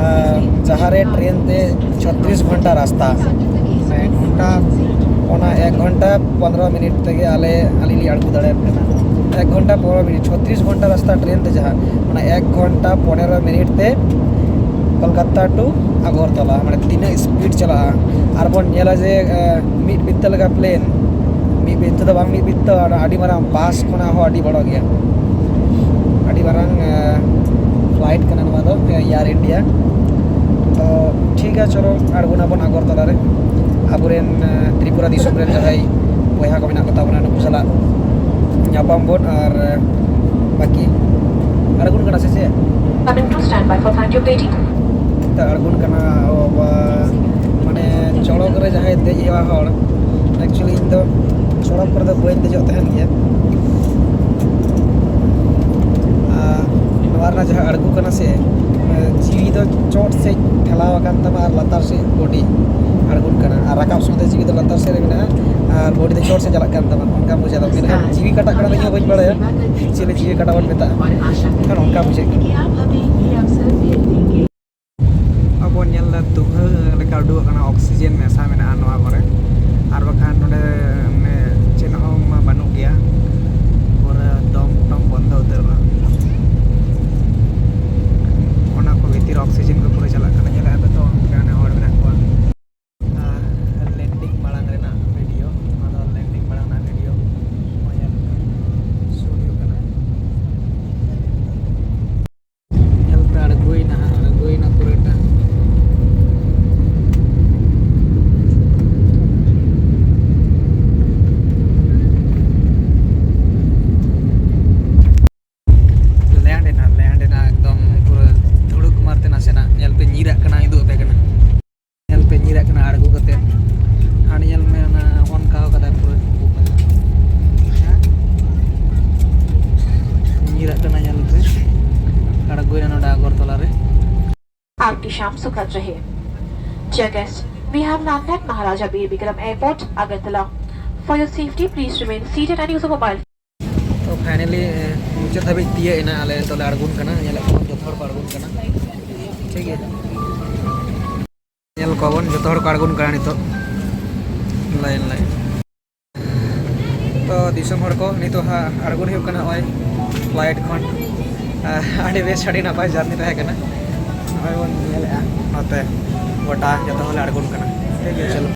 ᱟᱨ ᱡᱟᱦᱟᱸ ᱨᱮ ᱴᱨᱮᱱ ᱛᱮ ᱪᱷᱚᱛᱨᱤᱥ ᱜᱷᱚᱱᱴᱟ ᱨᱟᱥᱛᱟ, ᱢᱟᱱᱮ ᱜᱷᱚᱱᱴᱟ, ᱚᱱᱟ ᱮᱠ ᱜᱷᱚᱱᱴᱟ ᱯᱚᱱᱨᱚ ᱢᱤᱱᱤᱴ ᱛᱮᱜᱮ ᱟᱞᱮ ᱟᱹᱞᱤᱧ ᱞᱤᱧ ᱟᱬᱜᱚ ᱫᱟᱲᱮᱭᱟᱜ ᱠᱟᱱᱟ᱾ ᱮᱠ ᱜᱷᱚᱱᱴᱟ ᱯᱚᱱᱨᱚ ᱢᱤᱱᱤᱴ, ᱪᱷᱚᱛᱨᱤᱥ ᱜᱷᱚᱱᱴᱟ ᱨᱟᱥᱛᱟ ᱴᱨᱮᱱ ᱛᱮ ᱡᱟᱦᱟᱸ, ᱚᱱᱟ ᱮᱠ ᱜᱷᱚᱱᱴᱟ ᱯᱚᱱᱮᱨᱚ ᱢᱤᱱᱤᱴ ᱛᱮ ᱠᱳᱞᱠᱟᱛᱟ ᱴᱩ ᱟᱜᱚᱨᱛᱚᱞᱟ, ᱢᱟᱱᱮ ᱛᱤᱱᱟᱹᱜ ᱥᱯᱤᱰ ᱪᱟᱞᱟᱜᱼᱟ᱾ ᱟᱨ ᱵᱚᱱ ᱧᱮᱞᱟ ᱡᱮ ᱢᱤᱫ ᱵᱤᱛᱛᱟᱹ ᱞᱮᱠᱟ ᱯᱞᱮᱱ, ᱢᱤᱫ ᱵᱤᱛᱛᱟᱹ ᱫᱚ ᱵᱟᱝ, ᱢᱤᱫ ᱵᱤᱛᱛᱟᱹ ᱟᱹᱰᱤ ᱢᱟᱨᱟᱝ ᱵᱟᱥ ᱠᱷᱚᱱᱟᱜ ᱦᱚᱸ ᱟᱹᱰᱤ ᱵᱚᱲᱚ ᱜᱮᱭᱟ᱾ ᱟᱹᱰᱤ ᱢᱟᱨᱟᱝ ᱯᱷᱞᱟᱭᱤᱴ ᱠᱟᱱᱟ ᱱᱚᱣᱟ ᱫᱚ, ᱮᱭᱟᱨ ᱤᱱᱰᱤᱭᱟ᱾ ᱛᱚ ᱴᱷᱤᱠ ᱜᱮᱭᱟ, ᱪᱚᱞᱚ ᱟᱬᱜᱚᱱᱟᱵᱚᱱ ᱟᱜᱚᱨᱛᱚᱞᱟ ᱨᱮ᱾ ᱟᱵᱚᱨᱮᱱ ᱛᱨᱤᱯᱩᱨᱟ ᱫᱤᱥᱚᱢ ᱨᱮᱱ ᱡᱟᱦᱟᱸᱭ ᱵᱚᱭᱦᱟ ᱠᱚ ᱢᱮᱱᱟᱜ ᱠᱚ ᱛᱟᱵᱚᱱᱟ, ᱱᱩᱠᱩ ᱥᱟᱞᱟᱜ ᱧᱟᱯᱟᱢ ᱵᱚᱱ᱾ ᱟᱨ ᱵᱟᱹᱠᱤ ᱟᱬᱜᱚᱱ ᱠᱟᱱᱟ ᱥᱮ ᱪᱮᱫ? Coming to standby for Thanjavur. ᱛᱮ ᱟᱬᱜᱚᱱ ᱠᱟᱱᱟ᱾ ᱚ ᱵᱟᱵᱟ, ᱢᱟᱱᱮ ᱪᱚᱲᱚᱠ ᱨᱮ ᱡᱟᱦᱟᱸᱭ ᱫᱮᱡ ᱦᱮᱣᱟ ᱦᱚᱲ, actually ᱤᱧ ᱫᱚ ᱪᱚᱲᱚᱠ ᱠᱚᱨᱮ ᱫᱚ ᱵᱟᱹᱧ ᱫᱮᱡᱚᱜ ᱛᱟᱦᱮᱱ ᱜᱮᱭᱟ᱾ ᱟᱨ ᱱᱚᱣᱟ ᱨᱮᱱᱟᱜ ᱡᱟᱦᱟᱸ ᱟᱬᱜᱚ ᱠᱟᱱᱟ ᱥᱮ, ᱡᱤᱣᱤ ᱫᱚ ᱪᱚᱴ ᱥᱮᱫ ᱴᱷᱮᱞᱟᱣ ᱟᱠᱟᱱ ᱛᱟᱢᱟ ᱟᱨ ᱞᱟᱛᱟᱨ ᱥᱮᱫ ᱵᱚᱰᱤ ᱟᱬᱜᱚᱱ ᱠᱟᱱᱟ, ᱟᱨ ᱨᱟᱠᱟᱵ ᱥᱚᱸᱜᱮ ᱡᱤᱣᱤ ᱫᱚ ᱞᱟᱛᱟᱨ ᱥᱮᱫ ᱨᱮ ᱢᱮᱱᱟᱜᱼᱟ ᱟᱨ ᱵᱚᱰᱤ ᱫᱚ ᱪᱚᱴ ᱥᱮᱫ ᱪᱟᱞᱟᱜ ᱠᱟᱱ ᱛᱟᱢᱟ, ᱚᱱᱠᱟ ᱵᱩᱡᱷᱟᱹᱜᱼᱟ᱾ ᱢᱮᱱᱠᱷᱟᱱ ᱡᱤᱣᱤ ᱠᱟᱴᱟᱜ ᱠᱟᱱᱟ ᱫᱚ ᱤᱧ ᱦᱚᱸ ᱵᱟᱹᱧ ᱵᱟᱲᱟᱭᱟ, ᱪᱮᱫ ᱡᱤᱣᱤ ᱠᱟᱴᱟᱜ ᱵᱚᱱ ᱢᱮᱛᱟᱜᱼᱟ, ᱢᱮᱱᱠᱷᱟᱱ ᱚᱱᱠᱟ ᱵᱩᱡᱷᱟᱹᱜ ᱠᱟᱱᱟ᱾ ᱟᱵᱚ ᱧᱮᱞ ᱮᱫᱟ ᱫᱩᱦᱟᱹ ᱞᱮᱠᱟ ᱩᱰᱩᱠᱚᱜ ᱠᱟᱱᱟ, ᱚᱠᱥᱤᱡᱮᱱ ᱢᱮᱥᱟ ᱢᱮᱱᱟᱜᱼᱟ ᱱᱚᱣᱟ ᱠᱚᱨᱮ, ᱟᱨ ᱵᱟᱠᱷᱟᱱ ᱱᱚᱰᱮ ᱢᱟᱱᱮ ᱪᱮᱫ ᱦᱚᱸ ᱢᱟ ᱵᱟᱹᱱᱩᱜ ᱜᱮᱭᱟ, ᱯᱩᱨᱟᱹ ᱫᱚᱢ ᱴᱚᱢ ᱵᱚᱱᱫᱚ ᱩᱛᱟᱹᱨᱚᱜᱼᱟ᱾ ᱚᱱᱟ ᱠᱚ ᱵᱷᱤᱛᱤᱨ ᱚᱠᱥᱤᱡᱮᱱ ᱠᱚ ᱯᱩᱨᱟᱹ ᱪᱟᱞᱟᱜ ᱠᱟᱱᱟ, ᱧᱮᱞᱮᱫ ᱟᱯᱮ ᱛᱚ ᱚᱱᱠᱟ ᱦᱚᱲ ᱢᱮᱱᱟᱜ ᱠᱚᱣᱟ᱾ ᱟᱨ ᱞᱮᱱᱰᱤᱝ ᱢᱟᱲᱟᱝ ᱨᱮᱱᱟᱜ ᱵᱷᱤᱰᱤᱭᱳ, ᱱᱚᱣᱟ ᱫᱚ ᱞᱮᱱᱰᱤᱝ ᱢᱟᱲᱟᱝ ᱨᱮᱱᱟᱜ ᱵᱷᱤᱰᱤᱭᱳ ᱱᱚᱜᱼᱚᱭ ᱧᱮᱞ ᱯᱮ, ᱥᱩᱴ ᱦᱩᱭᱩᱜ ᱠᱟᱱᱟ᱾ ᱧᱮᱞ ᱯᱮ, ᱟᱬᱜᱚᱭᱮᱱᱟ ᱦᱟᱸᱜ, ᱟᱬᱜᱚᱭᱮᱱᱟ ᱯᱩᱨᱟᱹᱴᱟ᱾ आप सुखद रहे। Dear guests, we have landed at Maharaja Bir Bikram Airport, Agartala. For your safety, please remain seated and use a mobile. ᱛᱚ ᱯᱷᱟᱭᱱᱟᱞᱤ ᱢᱩᱪᱟᱹᱫ ᱫᱷᱟᱹᱵᱤᱡ ᱛᱤᱭᱟᱹᱜ ᱮᱱᱟ, ᱟᱞᱮ ᱱᱤᱛᱚᱜ ᱞᱮ ᱟᱬᱜᱚᱱ ᱠᱟᱱᱟ᱾ ᱧᱮᱞᱮᱫ ᱠᱚᱣᱟ ᱡᱚᱛᱚ ᱦᱚᱲ ᱠᱚ ᱟᱬᱜᱚᱱ ᱠᱟᱱᱟ, ᱴᱷᱤᱠ ᱜᱮᱭᱟ᱾ ᱧᱮᱞ ᱠᱚᱣᱟ ᱵᱚᱱ ᱡᱚᱛᱚ ᱦᱚᱲ ᱠᱚ ᱟᱬᱜᱚᱱ ᱠᱟᱱᱟ ᱱᱤᱛᱚᱜ ᱞᱟᱭᱤᱱ ᱞᱟᱭᱤᱱ᱾ ᱛᱚ ᱫᱤᱥᱚᱢ ᱦᱚᱲ ᱠᱚ, ᱱᱤᱛᱚᱜ ᱦᱟᱸᱜ ᱟᱬᱜᱚᱱ ᱦᱩᱭᱩᱜ ᱠᱟᱱᱟ ᱱᱚᱜᱼᱚᱭ ᱯᱷᱞᱟᱭᱤᱴ ᱠᱷᱚᱱ᱾ ᱟᱹᱰᱤ ᱵᱮᱥ, ᱟᱹᱰᱤ ᱱᱟᱯᱟᱭ ᱡᱟᱨᱱᱤ ᱛᱟᱦᱮᱸ ᱠᱟᱱᱟ᱾ ᱱᱚᱜᱼᱚᱭ ᱵᱚᱱ ᱧᱮᱞᱮᱫᱼᱟ ᱱᱚᱛᱮ ᱜᱚᱴᱟ ᱡᱚᱛᱚ ᱦᱚᱲᱞᱮ ᱟᱬᱜᱚᱱ ᱠᱟᱱᱟ, ᱴᱷᱤᱠ ᱜᱮᱭᱟ᱾ ᱪᱚᱞᱚ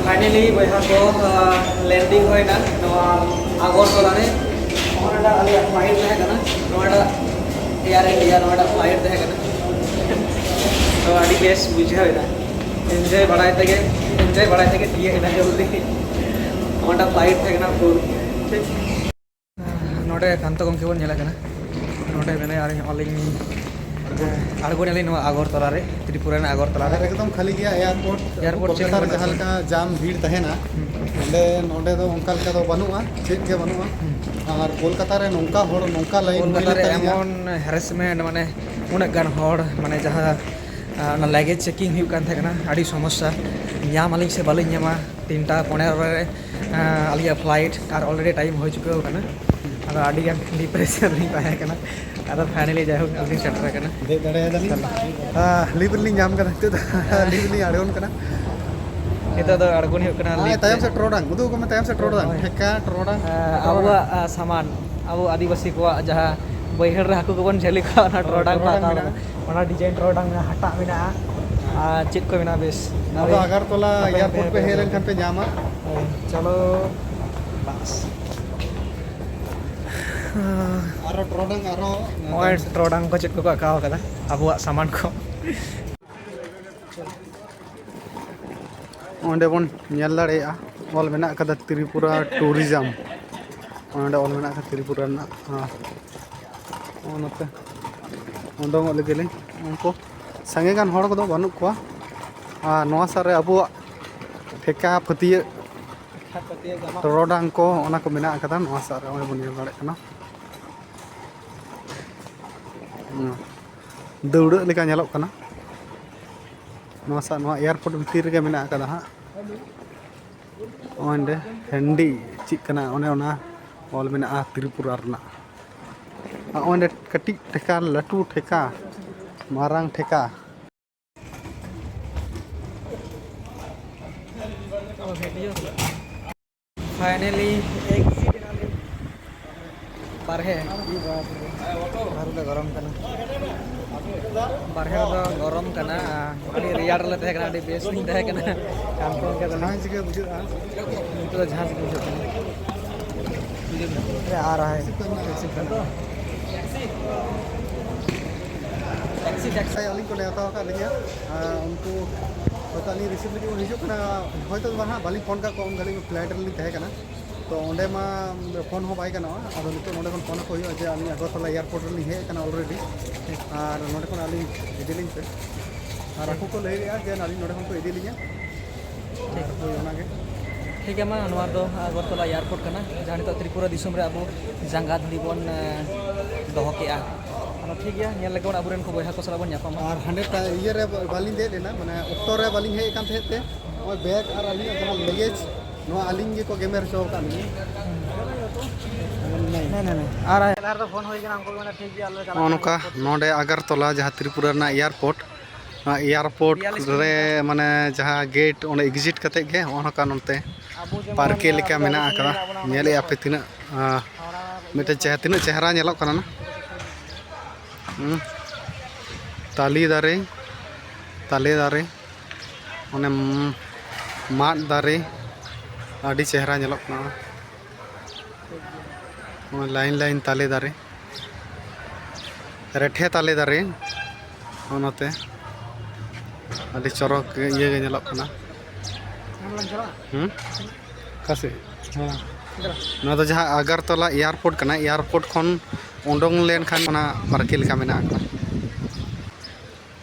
ᱯᱷᱟᱭᱱᱟᱞᱤ ᱵᱚᱭᱦᱟ ᱠᱚ, ᱞᱮᱱᱰᱤᱝ ᱦᱩᱭᱱᱟ ᱱᱚᱣᱟ ᱟᱜᱚᱨᱛᱚᱞᱟ ᱨᱮ᱾ ᱱᱚᱣᱟᱴᱟᱜ ᱟᱞᱮᱭᱟᱜ ᱯᱷᱞᱟᱭᱤᱴ ᱛᱟᱦᱮᱸ ᱠᱟᱱᱟ, ᱱᱚᱣᱟᱴᱟᱜ ᱮᱭᱟᱨ ᱤᱱᱰᱤᱭᱟ ᱱᱚᱣᱟᱴᱟᱜ ᱯᱷᱞᱟᱭᱤᱴ ᱛᱟᱦᱮᱸ ᱠᱟᱱᱟ᱾ ᱛᱚ ᱟᱹᱰᱤ ᱵᱮᱥ ᱵᱩᱡᱷᱟᱹᱣ ᱮᱱᱟ, ᱮᱱᱡᱚᱭ ᱵᱟᱲᱟᱭ ᱛᱮᱜᱮ, ᱮᱱᱡᱚᱭ ᱵᱟᱲᱟᱭ ᱛᱮᱜᱮ ᱛᱤᱭᱟᱹᱜ ᱮᱱᱟ ᱡᱚᱞᱫᱤ᱾ ᱱᱚᱣᱟᱴᱟᱜ ᱯᱷᱞᱟᱭᱤᱴ ᱛᱟᱦᱮᱸ ᱠᱟᱱᱟ ᱯᱷᱩᱞ, ᱴᱷᱤᱠ᱾ ᱱᱚᱰᱮ ᱠᱟᱱᱛᱚ ᱜᱚᱢᱠᱮ ᱵᱚᱱ ᱧᱮᱞᱮ ᱠᱟᱱᱟ, ᱱᱚᱰᱮ ᱢᱮᱱᱟᱭᱟ᱾ ᱟᱨ ᱟᱹᱞᱤᱧ, ᱟᱬᱜᱚᱱᱟᱞᱤᱧ ᱱᱚᱣᱟ ᱟᱜᱚᱨᱛᱚᱞᱟ ᱨᱮ, ᱛᱨᱤᱯᱩᱨᱟ ᱨᱮᱱᱟᱜ ᱟᱜᱚᱨᱛᱚᱞᱟ ᱨᱮ᱾ ᱟᱨ ᱮᱠᱫᱚᱢ ᱠᱷᱟᱹᱞᱤ ᱜᱮᱭᱟ ᱮᱭᱟᱨᱯᱳᱨᱴ᱾ ᱮᱭᱟᱨᱯᱳᱨᱴ ᱪᱮᱫ ᱠᱚᱞᱠᱟᱛᱟ ᱦᱚᱸ ᱨᱮ ᱵᱟᱹᱱᱩᱜᱼᱟ᱾ ᱡᱟᱦᱟᱸ ᱞᱮᱠᱟ ᱡᱟᱢ ᱵᱷᱤᱲ ᱛᱟᱦᱮᱱᱟ, ᱦᱩᱸ᱾ ᱱᱚᱰᱮ, ᱱᱚᱰᱮ ᱫᱚ ᱚᱱᱠᱟ ᱞᱮᱠᱟ ᱫᱚ ᱵᱟᱹᱱᱩᱜᱼᱟ, ᱪᱮᱫ ᱜᱮ ᱵᱟᱹᱱᱩᱜᱼᱟ᱾ ᱦᱩᱸ᱾ ᱟᱨ ᱠᱳᱞᱠᱟᱛᱟ ᱨᱮ ᱱᱚᱝᱠᱟ ᱦᱚᱲ, ᱱᱚᱝᱠᱟ ᱞᱟᱭᱤᱱ ᱦᱩᱭ ᱠᱳᱞᱠᱟᱛᱟ ᱞᱮᱱ ᱨᱮ ᱛᱟᱞᱮᱭᱟ᱾ ᱮᱢᱚᱱ ᱦᱮᱨᱮᱥᱢᱮᱱᱴ, ᱢᱟᱱᱮ ᱩᱱᱟᱹᱜ ᱜᱟᱱ ᱦᱚᱲ, ᱢᱟᱱᱮ ᱡᱟᱦᱟᱸ, ᱟᱨ ᱚᱱᱟ ᱞᱟᱜᱮᱡᱽ ᱪᱮᱠᱤᱝ ᱦᱩᱭᱩᱜ ᱠᱟᱱ ᱛᱟᱦᱮᱸ ᱠᱟᱱᱟ, ᱟᱹᱰᱤ ᱥᱚᱢᱚᱥᱥᱟ᱾ ᱧᱟᱢ ᱟᱹᱞᱤᱧ ᱥᱮ ᱵᱟᱹᱞᱤᱧ ᱧᱟᱢᱟ, ᱛᱤᱱᱴᱟ ᱯᱚᱱᱮᱨᱚ ᱨᱮ, ᱟᱸ, ᱟᱹᱞᱤᱧᱟᱜ ᱯᱷᱞᱟᱭᱤᱴ ᱟᱨ ᱚᱞᱨᱮᱰᱤ ᱴᱟᱭᱤᱢ ᱦᱩᱭ ᱪᱩᱠᱟᱹᱣ ᱟᱠᱟᱱᱟ᱾ ᱟᱫᱚ ᱟᱹᱰᱤᱜᱟᱱ ᱰᱤᱯᱨᱮᱥᱚᱱ ᱨᱮᱞᱤᱧ ᱛᱟᱦᱮᱸ ᱠᱟᱱᱟ᱾ ᱟᱫᱚ ᱯᱷᱟᱭᱱᱟᱞᱤ ᱡᱟᱭᱦᱳᱠ ᱟᱹᱞᱤᱧ ᱥᱮᱴᱮᱨ ᱟᱠᱟᱱᱟ᱾ ᱫᱮᱡ ᱫᱟᱲᱮᱭᱟᱫᱟᱞᱤᱧ᱾ ᱟᱸ, ᱞᱤᱯᱷᱴ ᱨᱮᱞᱤᱧ ᱧᱟᱢ ᱠᱟᱫᱟ ᱱᱤᱛᱚᱜ ᱫᱚ᱾ ᱞᱤᱯᱷᱴ ᱨᱮᱞᱤᱧ ᱟᱬᱜᱚᱱ ᱠᱟᱱᱟ᱾ ᱱᱤᱛᱚᱜ ᱫᱚ ᱟᱬᱜᱚᱱ ᱦᱩᱭᱩᱜ ᱠᱟᱱᱟ ᱟᱨ ᱞᱤᱯᱷᱴ ᱛᱟᱭᱚᱢ ᱨᱮ᱾ ᱥᱮᱫ ᱴᱚᱨᱚᱰᱟᱝ, ᱩᱫᱩᱜ ᱟᱠᱚ ᱢᱮ ᱛᱟᱭᱚᱢ ᱥᱮᱫ ᱴᱚᱨᱚᱰᱟᱝ᱾ ᱦᱳᱭ᱾ ᱴᱷᱮᱠᱟ, ᱴᱚᱨᱚᱰᱟᱝ, ᱟᱸ, ᱴᱚᱨᱚᱰᱟᱝ᱾ ᱟᱵᱚᱣᱟᱜ, ᱟᱸ, ᱥᱟᱢᱟᱱ, ᱟᱵᱚ ᱟᱹᱫᱤᱵᱟᱹᱥᱤ ᱠᱚᱣᱟᱜ ᱡᱟᱦᱟᱸ ᱵᱟᱹᱭᱦᱟᱹᱲ ᱨᱮ ᱦᱟᱹᱠᱩ ᱠᱚᱵᱚᱱ ᱡᱷᱟᱹᱞᱤ ᱠᱚᱣᱟ, ᱚᱱᱟ ᱦᱳᱭ, ᱴᱚᱨᱚᱰᱟᱝ ᱠᱚ ᱴᱚᱨᱚᱰᱟᱝ ᱦᱟᱛᱟᱣ ᱢᱮᱱᱟᱜᱼᱟ᱾ ᱠᱟᱫᱟ᱾ ᱚᱱᱟ ᱰᱤᱡᱟᱭᱤᱱ ᱴᱚᱨᱚᱰᱟᱝ ᱢᱮᱱᱟᱜᱼᱟ, ᱦᱟᱴᱟᱜ ᱢᱮᱱᱟᱜᱼᱟ᱾ ᱟᱨ ᱪᱮᱫ ᱠᱚ ᱢᱮᱱᱟᱜᱼᱟ ᱵᱮᱥ? ᱱᱚᱣᱟ ᱫᱚ ᱟᱜᱟᱨᱛᱚᱞᱟ ᱦᱟᱯᱮ, ᱮᱭᱟᱨᱯᱳᱨᱴ ᱦᱟᱯᱮ, ᱯᱮ ᱦᱮᱡ ᱦᱟᱯᱮ᱾ ᱞᱮᱱᱠᱷᱟᱱ ᱯᱮ ᱧᱟᱢᱟ᱾ ᱦᱳᱭ, ᱪᱚᱞᱚ᱾ ᱵᱟᱥ᱾ ᱟᱨᱚ ᱴᱚᱨᱚᱰᱟᱝ, ᱟᱨᱚ ᱱᱚᱜᱼᱚᱭ ᱴᱚᱨᱚᱰᱟᱝ ᱠᱚ ᱪᱮᱫ ᱠᱚᱠᱚ ᱟᱸᱠᱟᱣ ᱠᱟᱫᱟ ᱟᱵᱚᱣᱟᱜ ᱥᱟᱢᱟᱱ ᱠᱚ᱾ ᱚᱸᱰᱮ ᱵᱚᱱ ᱧᱮᱞ ᱫᱟᱲᱮᱭᱟᱜᱼᱟ, ᱚᱞ ᱢᱮᱱᱟᱜ ᱠᱟᱫᱟ ᱛᱨᱤᱯᱩᱨᱟ ᱴᱩᱨᱤᱡᱚᱢ᱾ ᱚᱸᱰᱮ ᱚᱞ ᱢᱮᱱᱟᱜ ᱠᱟᱫᱟ ᱛᱨᱤᱯᱩᱨᱟ ᱨᱮᱱᱟᱜ᱾ ᱟᱨ ᱱᱚᱜᱼᱚ ᱱᱚᱛᱮ ᱩᱰᱩᱝᱚᱜ ᱞᱟᱹᱜᱤᱫ ᱞᱤᱧ, ᱩᱱᱠᱩ ᱥᱟᱸᱜᱮ ᱜᱟᱱ ᱦᱚᱲ ᱠᱚᱫᱚ ᱵᱟᱹᱱᱩᱜ ᱠᱚᱣᱟ᱾ ᱟᱨ ᱱᱚᱣᱟ ᱥᱟᱨ ᱨᱮ ᱟᱵᱚᱣᱟᱜ ᱴᱷᱮᱠᱟ ᱯᱷᱟᱹᱛᱭᱟᱹᱜ, ᱴᱚᱨᱚᱰᱟᱝ ᱠᱚ, ᱚᱱᱟ ᱠᱚ ᱢᱮᱱᱟᱜ ᱠᱟᱫᱟ ᱱᱚᱣᱟ ᱥᱟᱨ ᱨᱮ, ᱱᱚᱜᱼᱚᱭ ᱵᱚᱱ ᱧᱮᱞ ᱫᱟᱲᱮᱭᱟᱜ ᱠᱟᱱᱟ᱾ ᱦᱩᱸ᱾ ᱫᱟᱹᱣᱲᱟᱹᱜ ᱞᱮᱠᱟ ᱧᱮᱞᱚᱜ ᱠᱟᱱᱟ᱾ ᱱᱚᱣᱟ ᱥᱟᱶ ᱱᱚᱣᱟ ᱮᱭᱟᱨᱯᱳᱨᱴ ᱵᱷᱤᱛᱤᱨ ᱨᱮᱜᱮ ᱢᱮᱱᱟᱜ ᱟᱠᱟᱫᱟ ᱦᱟᱸᱜ᱾ ᱱᱚᱜᱼᱚᱭ ᱱᱚᱸᱰᱮ ᱦᱮᱱᱰᱤ ᱪᱮᱫ ᱠᱟᱱᱟ, ᱚᱱᱮ ᱚᱱᱟ ᱚᱞ ᱢᱮᱱᱟᱜᱼᱟ ᱛᱨᱤᱯᱩᱨᱟ ᱨᱮᱱᱟᱜ᱾ ᱱᱚᱜᱼᱚᱭ ᱱᱚᱸᱰᱮ ᱠᱟᱹᱴᱤᱡ ᱴᱷᱮᱠᱟ, ᱞᱟᱹᱴᱩ ᱴᱷᱮᱠᱟ, ᱢᱟᱨᱟᱝ ᱴᱷᱮᱠᱟ᱾ ᱯᱷᱟᱭᱱᱟᱞᱤ ᱮᱠᱥᱤᱴ ᱮᱱᱟᱞᱤᱧ ᱵᱟᱨᱦᱮ᱾ ᱵᱟᱨᱦᱮ ᱫᱚ ᱜᱚᱨᱚᱢ ᱠᱟᱱᱟ, ᱵᱟᱨᱦᱮ ᱨᱮᱫᱚ ᱜᱚᱨᱚᱢ ᱠᱟᱱᱟ᱾ ᱟᱹᱰᱤ ᱨᱮᱭᱟᱲ ᱨᱮᱞᱮ ᱛᱟᱦᱮᱸ ᱠᱟᱱᱟ, ᱟᱹᱰᱤ ᱵᱮᱥ ᱞᱤᱧ ᱛᱟᱦᱮᱸ ᱠᱟᱱᱟ᱾ ᱠᱟᱱ ᱠᱚ ᱚᱱᱠᱟ ᱫᱚ ᱡᱟᱦᱟᱸ ᱪᱤᱠᱟᱹ ᱵᱩᱡᱷᱟᱹᱜᱼᱟ᱾ ᱱᱤᱛᱚᱜ ᱫᱚ ᱡᱟᱦᱟᱸ ᱪᱤᱠᱟᱹ ᱵᱩᱡᱷᱟᱹᱜ ᱠᱟᱱᱟ᱾ ᱟᱨ ᱟᱭ ᱴᱮᱠᱥᱤ ᱠᱟᱱᱟ᱾ Taxi, taxi. ᱟᱹᱞᱤᱧ ᱠᱚ ᱱᱮᱣᱛᱟ ᱟᱠᱟᱫ ᱞᱤᱧᱟ᱾ ᱟᱨ ᱩᱱᱠᱩ ᱦᱚᱭᱛᱳ ᱟᱹᱞᱤᱧ ᱨᱤᱥᱤᱵᱷ ᱞᱟᱹᱜᱤᱫ ᱠᱚ ᱦᱤᱡᱩᱜ ᱠᱟᱱᱟ, ᱦᱚᱭᱛᱳ ᱫᱚ ᱵᱟᱝ ᱦᱟᱸᱜ, ᱵᱟᱹᱞᱤᱧ ᱯᱷᱳᱱ ᱠᱟᱜ ᱠᱚᱣᱟ, ᱩᱱ ᱜᱷᱟᱹᱲᱤᱡ ᱢᱟ ᱯᱷᱞᱟᱭᱤᱴ ᱨᱮᱞᱤᱧ ᱛᱟᱦᱮᱸ ᱠᱟᱱᱟ᱾ ᱛᱚ ᱚᱸᱰᱮ ᱢᱟ ᱯᱷᱳᱱ ᱦᱚᱸ ᱵᱟᱭ ᱜᱟᱱᱚᱜᱼᱟ᱾ ᱟᱫᱚ ᱱᱤᱛᱚᱜ ᱱᱚᱸᱰᱮ ᱠᱷᱚᱱ ᱯᱷᱳᱱ ᱟᱠᱚ ᱦᱩᱭᱩᱜᱼᱟ ᱡᱮ ᱟᱹᱞᱤᱧ ᱟᱜᱚᱨᱛᱚᱞᱟ ᱮᱭᱟᱨᱯᱳᱨᱴ ᱨᱮᱞᱤᱧ ᱦᱮᱡ ᱟᱠᱟᱱᱟ ᱚᱞᱨᱮᱰᱤ, ᱟᱨ ᱱᱚᱸᱰᱮ ᱠᱷᱚᱱ ᱟᱹᱞᱤᱧ ᱤᱫᱤ ᱞᱤᱧ ᱯᱮ᱾ ᱟᱨ ᱟᱠᱚ ᱠᱚ ᱞᱟᱹᱭ ᱞᱮᱜᱼᱟ ᱡᱮ ᱟᱹᱞᱤᱧ ᱱᱚᱸᱰᱮ ᱠᱷᱚᱱ ᱠᱚ ᱤᱫᱤ ᱞᱤᱧᱟ᱾ ᱟᱨ ᱦᱳᱭ, ᱚᱱᱟᱜᱮ᱾ ᱴᱷᱤᱠ ᱜᱮᱭᱟ, ᱢᱟ, ᱱᱚᱣᱟ ᱫᱚ ᱟᱜᱚᱨᱛᱚᱞᱟ ᱮᱭᱟᱨᱯᱳᱨᱴ ᱠᱟᱱᱟ, ᱡᱟᱦᱟᱸ ᱱᱤᱛᱚᱜ ᱛᱨᱤᱯᱩᱨᱟ ᱫᱤᱥᱚᱢ ᱨᱮ ᱟᱵᱚ ᱡᱟᱸᱜᱟ ᱫᱷᱩᱲᱤ ᱵᱚᱱ, ᱮ, ᱫᱚᱦᱚ ᱠᱮᱜᱼᱟ᱾ ᱟᱫᱚ ᱴᱷᱤᱠ ᱜᱮᱭᱟ, ᱧᱮᱞ ᱞᱮᱜᱮ ᱵᱚᱱ ᱟᱵᱚᱨᱮᱱ ᱠᱚ ᱵᱚᱭᱦᱟ ᱠᱚ ᱥᱟᱞᱟᱜ ᱵᱚᱱ ᱧᱟᱯᱟᱢᱟ᱾ ᱟᱨ ᱦᱟᱸᱰᱮ ᱛᱟ-, ᱤᱭᱟᱹ ᱨᱮ ᱵᱟᱹᱞᱤᱧ ᱫᱮᱡ ᱞᱮᱱᱟ, ᱢᱟᱱᱮ, ᱚᱠᱛᱚ ᱨᱮ ᱵᱟᱹᱞᱤᱧ ᱦᱮᱡ ᱟᱠᱟᱱ ᱛᱟᱦᱮᱸᱫ ᱛᱮ, ᱱᱚᱜᱼᱚᱭ ᱵᱮᱜᱽ ᱟᱨ ᱟᱹᱞᱤᱧᱟᱜ ᱡᱟᱦᱟᱸ ᱞᱮᱜᱮᱡᱽ, ᱱᱚᱣᱟ ᱟᱹᱞᱤᱧ ᱜᱮᱠᱚ ᱜᱮᱢᱮᱨ ᱦᱚᱪᱚ ᱟᱠᱟᱫ ᱞᱤᱧᱟ᱾ ᱦᱮᱸ, ᱦᱮᱸ, ᱦᱮᱸ᱾ ᱟᱨ ᱟᱭ ᱟᱨ ᱫᱚ ᱯᱷᱳᱱ ᱦᱩᱭ ᱠᱟᱱᱟ, ᱩᱱᱠᱩ ᱠᱚ ᱢᱮᱱᱟ, "ᱴᱷᱤᱠ ᱜᱮᱭᱟ, ᱟᱞᱮ ᱞᱮ ᱪᱟᱞᱟᱜ ᱱᱚᱜᱼᱚ ᱠᱟᱱᱟ ᱱᱚᱝᱠᱟ ᱮᱭᱟᱨᱯᱳᱨᱴ ᱛᱮ᱾" ᱱᱚᱰᱮ ᱟᱜᱟᱨᱛᱚᱞᱟ, ᱡᱟᱦᱟᱸ ᱛᱨᱤᱯᱩᱨᱟ ᱨᱮᱱᱟᱜ ᱮᱭᱟᱨᱯᱳᱨᱴ, ᱱᱚᱣᱟ ᱮᱭᱟᱨᱯᱳᱨᱴ ᱵᱤᱭᱟᱞᱤᱥ ᱨᱮ, ᱠᱤᱞᱳᱢᱤᱴᱟᱨ᱾ ᱢᱟᱱᱮ, ᱡᱟᱦᱟᱸ ᱜᱮᱴ, ᱚᱸᱰᱮ ᱮᱠᱡᱤᱴ ᱠᱟᱛᱮᱫ ᱜᱮ ᱱᱚᱜᱼᱚ ᱱᱚᱝᱠᱟ ᱱᱚᱱᱛᱮ ᱟᱵᱚ ᱡᱮᱢᱚᱱ ᱯᱟᱨᱠᱮ ᱞᱮᱠᱟ ᱟᱵᱚ ᱢᱮᱱᱟᱜ ᱫᱤᱥᱚᱢ ᱟᱠᱟᱫᱟ᱾ ᱨᱮ ᱢᱮᱱᱟᱜ ᱵᱚᱱᱟ, ᱚᱱᱟ ᱧᱮᱞᱮᱫᱼᱟ ᱯᱮ ᱜᱮ᱾ ᱛᱤᱱᱟᱹᱜ, ᱟᱸ, ᱦᱟᱣᱲᱟ ᱢᱤᱫᱴᱮᱱ ᱪᱮᱦ-, ᱛᱤᱱᱟᱹᱜ ᱪᱮᱦᱨᱟ ᱧᱮᱞᱚᱜ ᱠᱟᱱᱟ ᱱᱟ᱾ ᱦᱩᱸ᱾ ᱛᱟᱞᱮ ᱫᱟᱨᱮ, ᱛᱟᱞᱮ ᱫᱟᱨᱮ, ᱚᱱᱮ, ᱩᱸ, ᱢᱟᱫ ᱫᱟᱨᱮ, ᱟᱹᱰᱤ ᱪᱮᱦᱨᱟ ᱧᱮᱞᱚᱜ ᱠᱟᱱᱟ᱾ ᱱᱚᱜᱼᱚᱭ ᱞᱟᱭᱤᱱ ᱞᱟᱭᱤᱱ ᱛᱟᱞᱮ ᱫᱟᱨᱮ, ᱨᱮᱴᱷᱮ ᱛᱟᱞᱮ ᱫᱟᱨᱮ, ᱱᱚᱜᱼᱚ ᱱᱚᱛᱮ ᱟᱹᱰᱤ ᱪᱚᱨᱚᱠ ᱜᱮ ᱤᱭᱟᱹ ᱜᱮ ᱧᱮᱞᱚᱜ ᱠᱟᱱᱟ᱾ ᱦᱩᱸ? ᱚᱠᱟ ᱥᱮᱫ? ᱦᱮᱸ᱾ ᱱᱚᱣᱟ ᱫᱚ ᱡᱟᱦᱟᱸ ᱟᱜᱟᱨᱛᱚᱞᱟ ᱮᱭᱟᱨᱯᱳᱨᱴ ᱠᱟᱱᱟ, ᱮᱭᱟᱨᱯᱳᱨᱴ ᱠᱷᱚᱱ ᱩᱰᱩᱝ ᱞᱮᱱᱠᱷᱟᱱ ᱚᱱᱟ ᱯᱟᱨᱠᱮ ᱞᱮᱠᱟ ᱢᱮᱱᱟᱜ ᱟᱠᱟᱫᱟ᱾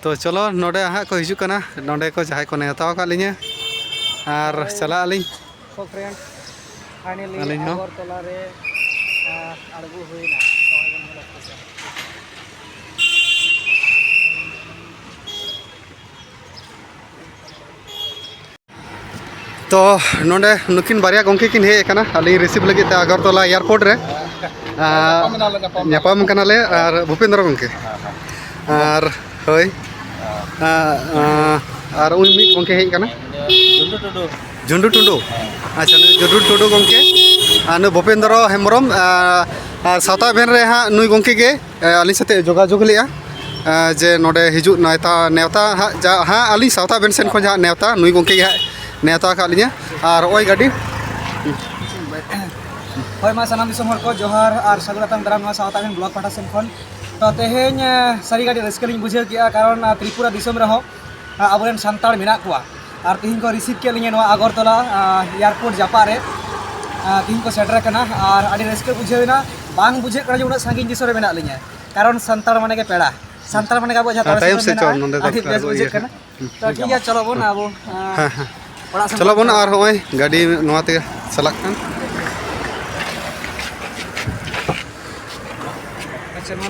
ᱛᱚ ᱪᱚᱞᱚ, ᱱᱚᱰᱮ ᱦᱟᱸᱜ ᱠᱚ ᱦᱤᱡᱩᱜ ᱠᱟᱱᱟ, ᱱᱚᱰᱮ ᱠᱚ ᱡᱟᱦᱟᱸᱭ ᱠᱚ ᱱᱮᱣᱛᱟ ᱟᱠᱟᱫ ᱞᱤᱧᱟᱹ᱾ ᱟᱨ ᱪᱟᱞᱟᱜ ᱟᱹᱞᱤᱧ᱾ So friends, finally ᱟᱹᱞᱤᱧ ᱦᱚᱸ᱾ ᱟᱜᱚᱨᱛᱚᱞᱟ ᱨᱮ, ᱟᱸ, ᱟᱬᱜᱚ ᱦᱩᱭᱱᱟ᱾ ᱱᱚᱜᱼᱚᱭ ᱵᱚᱱ ᱧᱮᱞ ᱚᱠᱛᱚ ᱥᱮ᱾ ᱛᱚ ᱱᱚᱰᱮ ᱱᱩᱠᱤᱱ ᱵᱟᱨᱭᱟ ᱜᱚᱢᱠᱮ ᱠᱤᱱ ᱦᱮᱡ ᱟᱠᱟᱱᱟ ᱟᱹᱞᱤᱧ receive ᱞᱟᱹᱜᱤᱫ ᱛᱮ ᱟᱜᱚᱨᱛᱚᱞᱟ airport ᱨᱮ᱾ ᱟᱨ ᱧᱟᱯᱟᱢ ᱠᱟᱱᱟᱞᱮ ᱟᱨ ᱵᱷᱩᱯᱮᱱᱫᱨᱚ ᱜᱚᱢᱠᱮ ᱟᱨ ᱦᱳᱭ᱾ ᱟᱨ, ᱟᱨ ᱩᱱᱤ ᱢᱤᱫ ᱜᱚᱢᱠᱮ ᱦᱮᱡ ᱟᱠᱟᱱᱟ᱾ ᱡᱷᱩᱱᱰᱩ ᱴᱩᱰᱩ᱾ ᱟᱪᱪᱷᱟ, ᱱᱩᱭ ᱡᱷᱩᱱᱰᱩ ᱴᱩᱰᱩ ᱜᱚᱢᱠᱮ ᱟᱨ ᱱᱩᱭ ᱵᱷᱩᱯᱮᱱᱫᱨᱚ ᱦᱮᱢᱵᱨᱚᱢ ᱟᱨ, ᱟᱨ ᱥᱟᱶᱛᱟ ᱵᱷᱮᱱ ᱨᱮ ᱦᱟᱸᱜ ᱱᱩᱭ ᱜᱚᱢᱠᱮ ᱜᱮ ᱟᱹᱞᱤᱧ ᱥᱟᱛᱮ ᱡᱳᱜᱟᱡᱳᱜᱽ ᱞᱮᱫᱼᱟ, ᱡᱮ ᱱᱚᱰᱮ ᱦᱤᱡᱩᱜ ᱱᱮᱣᱛᱟ, ᱱᱮᱣᱛᱟ ᱦᱟᱸᱜ ᱡᱟ ᱦᱟᱸᱜ ᱟᱹᱞᱤᱧ ᱥᱟᱶᱛᱟ ᱵᱮᱱ ᱥᱮᱱ ᱠᱷᱚᱱ ᱡᱟᱦᱟᱸ ᱱᱮᱣᱛᱟ ᱱᱩᱭ ᱜᱚᱢᱠᱮ ᱜᱮ ᱦᱟᱸᱜ ᱱᱮᱣᱛᱟ ᱟᱠᱟᱫ ᱞᱤᱧᱟ᱾ ᱟᱨ ᱱᱚᱜᱼᱚᱭ ᱜᱟᱹᱰᱤ᱾ ᱦᱳᱭ, ᱢᱟ ᱥᱟᱱᱟᱢ ᱫᱤᱥᱚᱢ ᱦᱚᱲ ᱠᱚ ᱡᱚᱦᱟᱨ ᱟᱨ ᱥᱟᱹᱜᱩᱱ ᱟᱛᱟᱝ ᱫᱟᱨᱟᱢ ᱱᱚᱣᱟ ᱥᱟᱶᱛᱟ ᱵᱮᱱ vlog ᱯᱟᱦᱴᱟ ᱥᱮᱱ ᱠᱷᱚᱱ᱾ ᱛᱚ ᱛᱮᱦᱮᱧ, ᱮ, ᱥᱟᱹᱨᱤ ᱜᱮ ᱟᱹᱰᱤ ᱨᱟᱹᱥᱠᱟᱹ ᱞᱤᱧ ᱵᱩᱡᱷᱟᱹᱣ ᱠᱮᱜᱼᱟ, ᱠᱟᱨᱚᱱ, ᱮ, ᱛᱨᱤᱯᱩᱨᱟ ᱫᱤᱥᱚᱢ ᱨᱮᱦᱚᱸ, ᱮ, ᱟᱵᱚᱨᱮᱱ ᱥᱟᱱᱛᱟᱲ ᱢᱮᱱᱟᱜ ᱠᱚᱣᱟ᱾ ᱟᱨ ᱛᱮᱦᱮᱧ ᱠᱚ receive ᱠᱮᱫ ᱞᱤᱧᱟ ᱱᱚᱣᱟ ᱟᱜᱚᱨᱛᱚᱞᱟ, ᱮ, airport ᱡᱟᱯᱟᱜ ᱨᱮ᱾ ᱮ, ᱛᱮᱦᱮᱧ ᱠᱚ ᱥᱮᱴᱮᱨ ᱟᱠᱟᱱᱟ ᱟᱨ ᱟᱹᱰᱤ ᱨᱟᱹᱥᱠᱟᱹ ᱵᱩᱡᱷᱟᱹᱣ ᱮᱱᱟ᱾ ᱵᱟᱝ ᱵᱩᱡᱷᱟᱹᱜ ᱠᱟᱱᱟ ᱡᱮ ᱩᱱᱟᱹᱜ ᱥᱟᱺᱜᱤᱧ ᱫᱤᱥᱚᱢ ᱨᱮ ᱢᱮᱱᱟᱜ ᱞᱤᱧᱟ, ᱠᱟᱨᱚᱱ ᱥᱟᱱᱛᱟᱲ ᱢᱟᱱᱮ ᱜᱮ ᱯᱮᱲᱟ᱾ ᱥᱟᱱᱛᱟᱲ ᱢᱟᱱᱮ ᱜᱮ ᱟᱵᱚᱣᱟᱜ ᱡᱟᱦᱟᱸ ᱟᱨ ᱛᱟᱭᱚᱢ ᱛᱟᱲᱟᱢ ᱥᱮᱫ ᱢᱮᱱᱟᱜᱼᱟ, ᱪᱚ, ᱱᱚᱸᱰᱮ ᱫᱚ ᱟᱹᱰᱤ ᱵᱮᱥ ᱟᱨ ᱵᱩᱡᱷᱟᱹᱜ ᱤᱭᱟᱹ ᱠᱟᱱᱟ᱾ ᱛᱚ ᱴᱷᱤᱠ ᱜᱮᱭᱟ, ᱪᱚᱞᱚ ᱵᱚᱱ ᱟᱵᱚ, ᱟᱸ, ᱦᱮᱸ, ᱦᱮᱸ᱾ ᱚᱲᱟᱜ ᱥᱮᱱ ᱪᱚᱞᱚ ᱵᱚᱱ ᱵᱚᱱ ᱟᱨ ᱦᱚᱸᱜᱼᱚᱭ ᱜᱟᱹᱰᱤ ᱱᱚᱣᱟ ᱛᱮᱜᱮ ᱪᱟᱞᱟᱜ ᱠᱟᱱ᱾ ᱟᱪᱪᱷᱟ, ᱱᱚᱣᱟ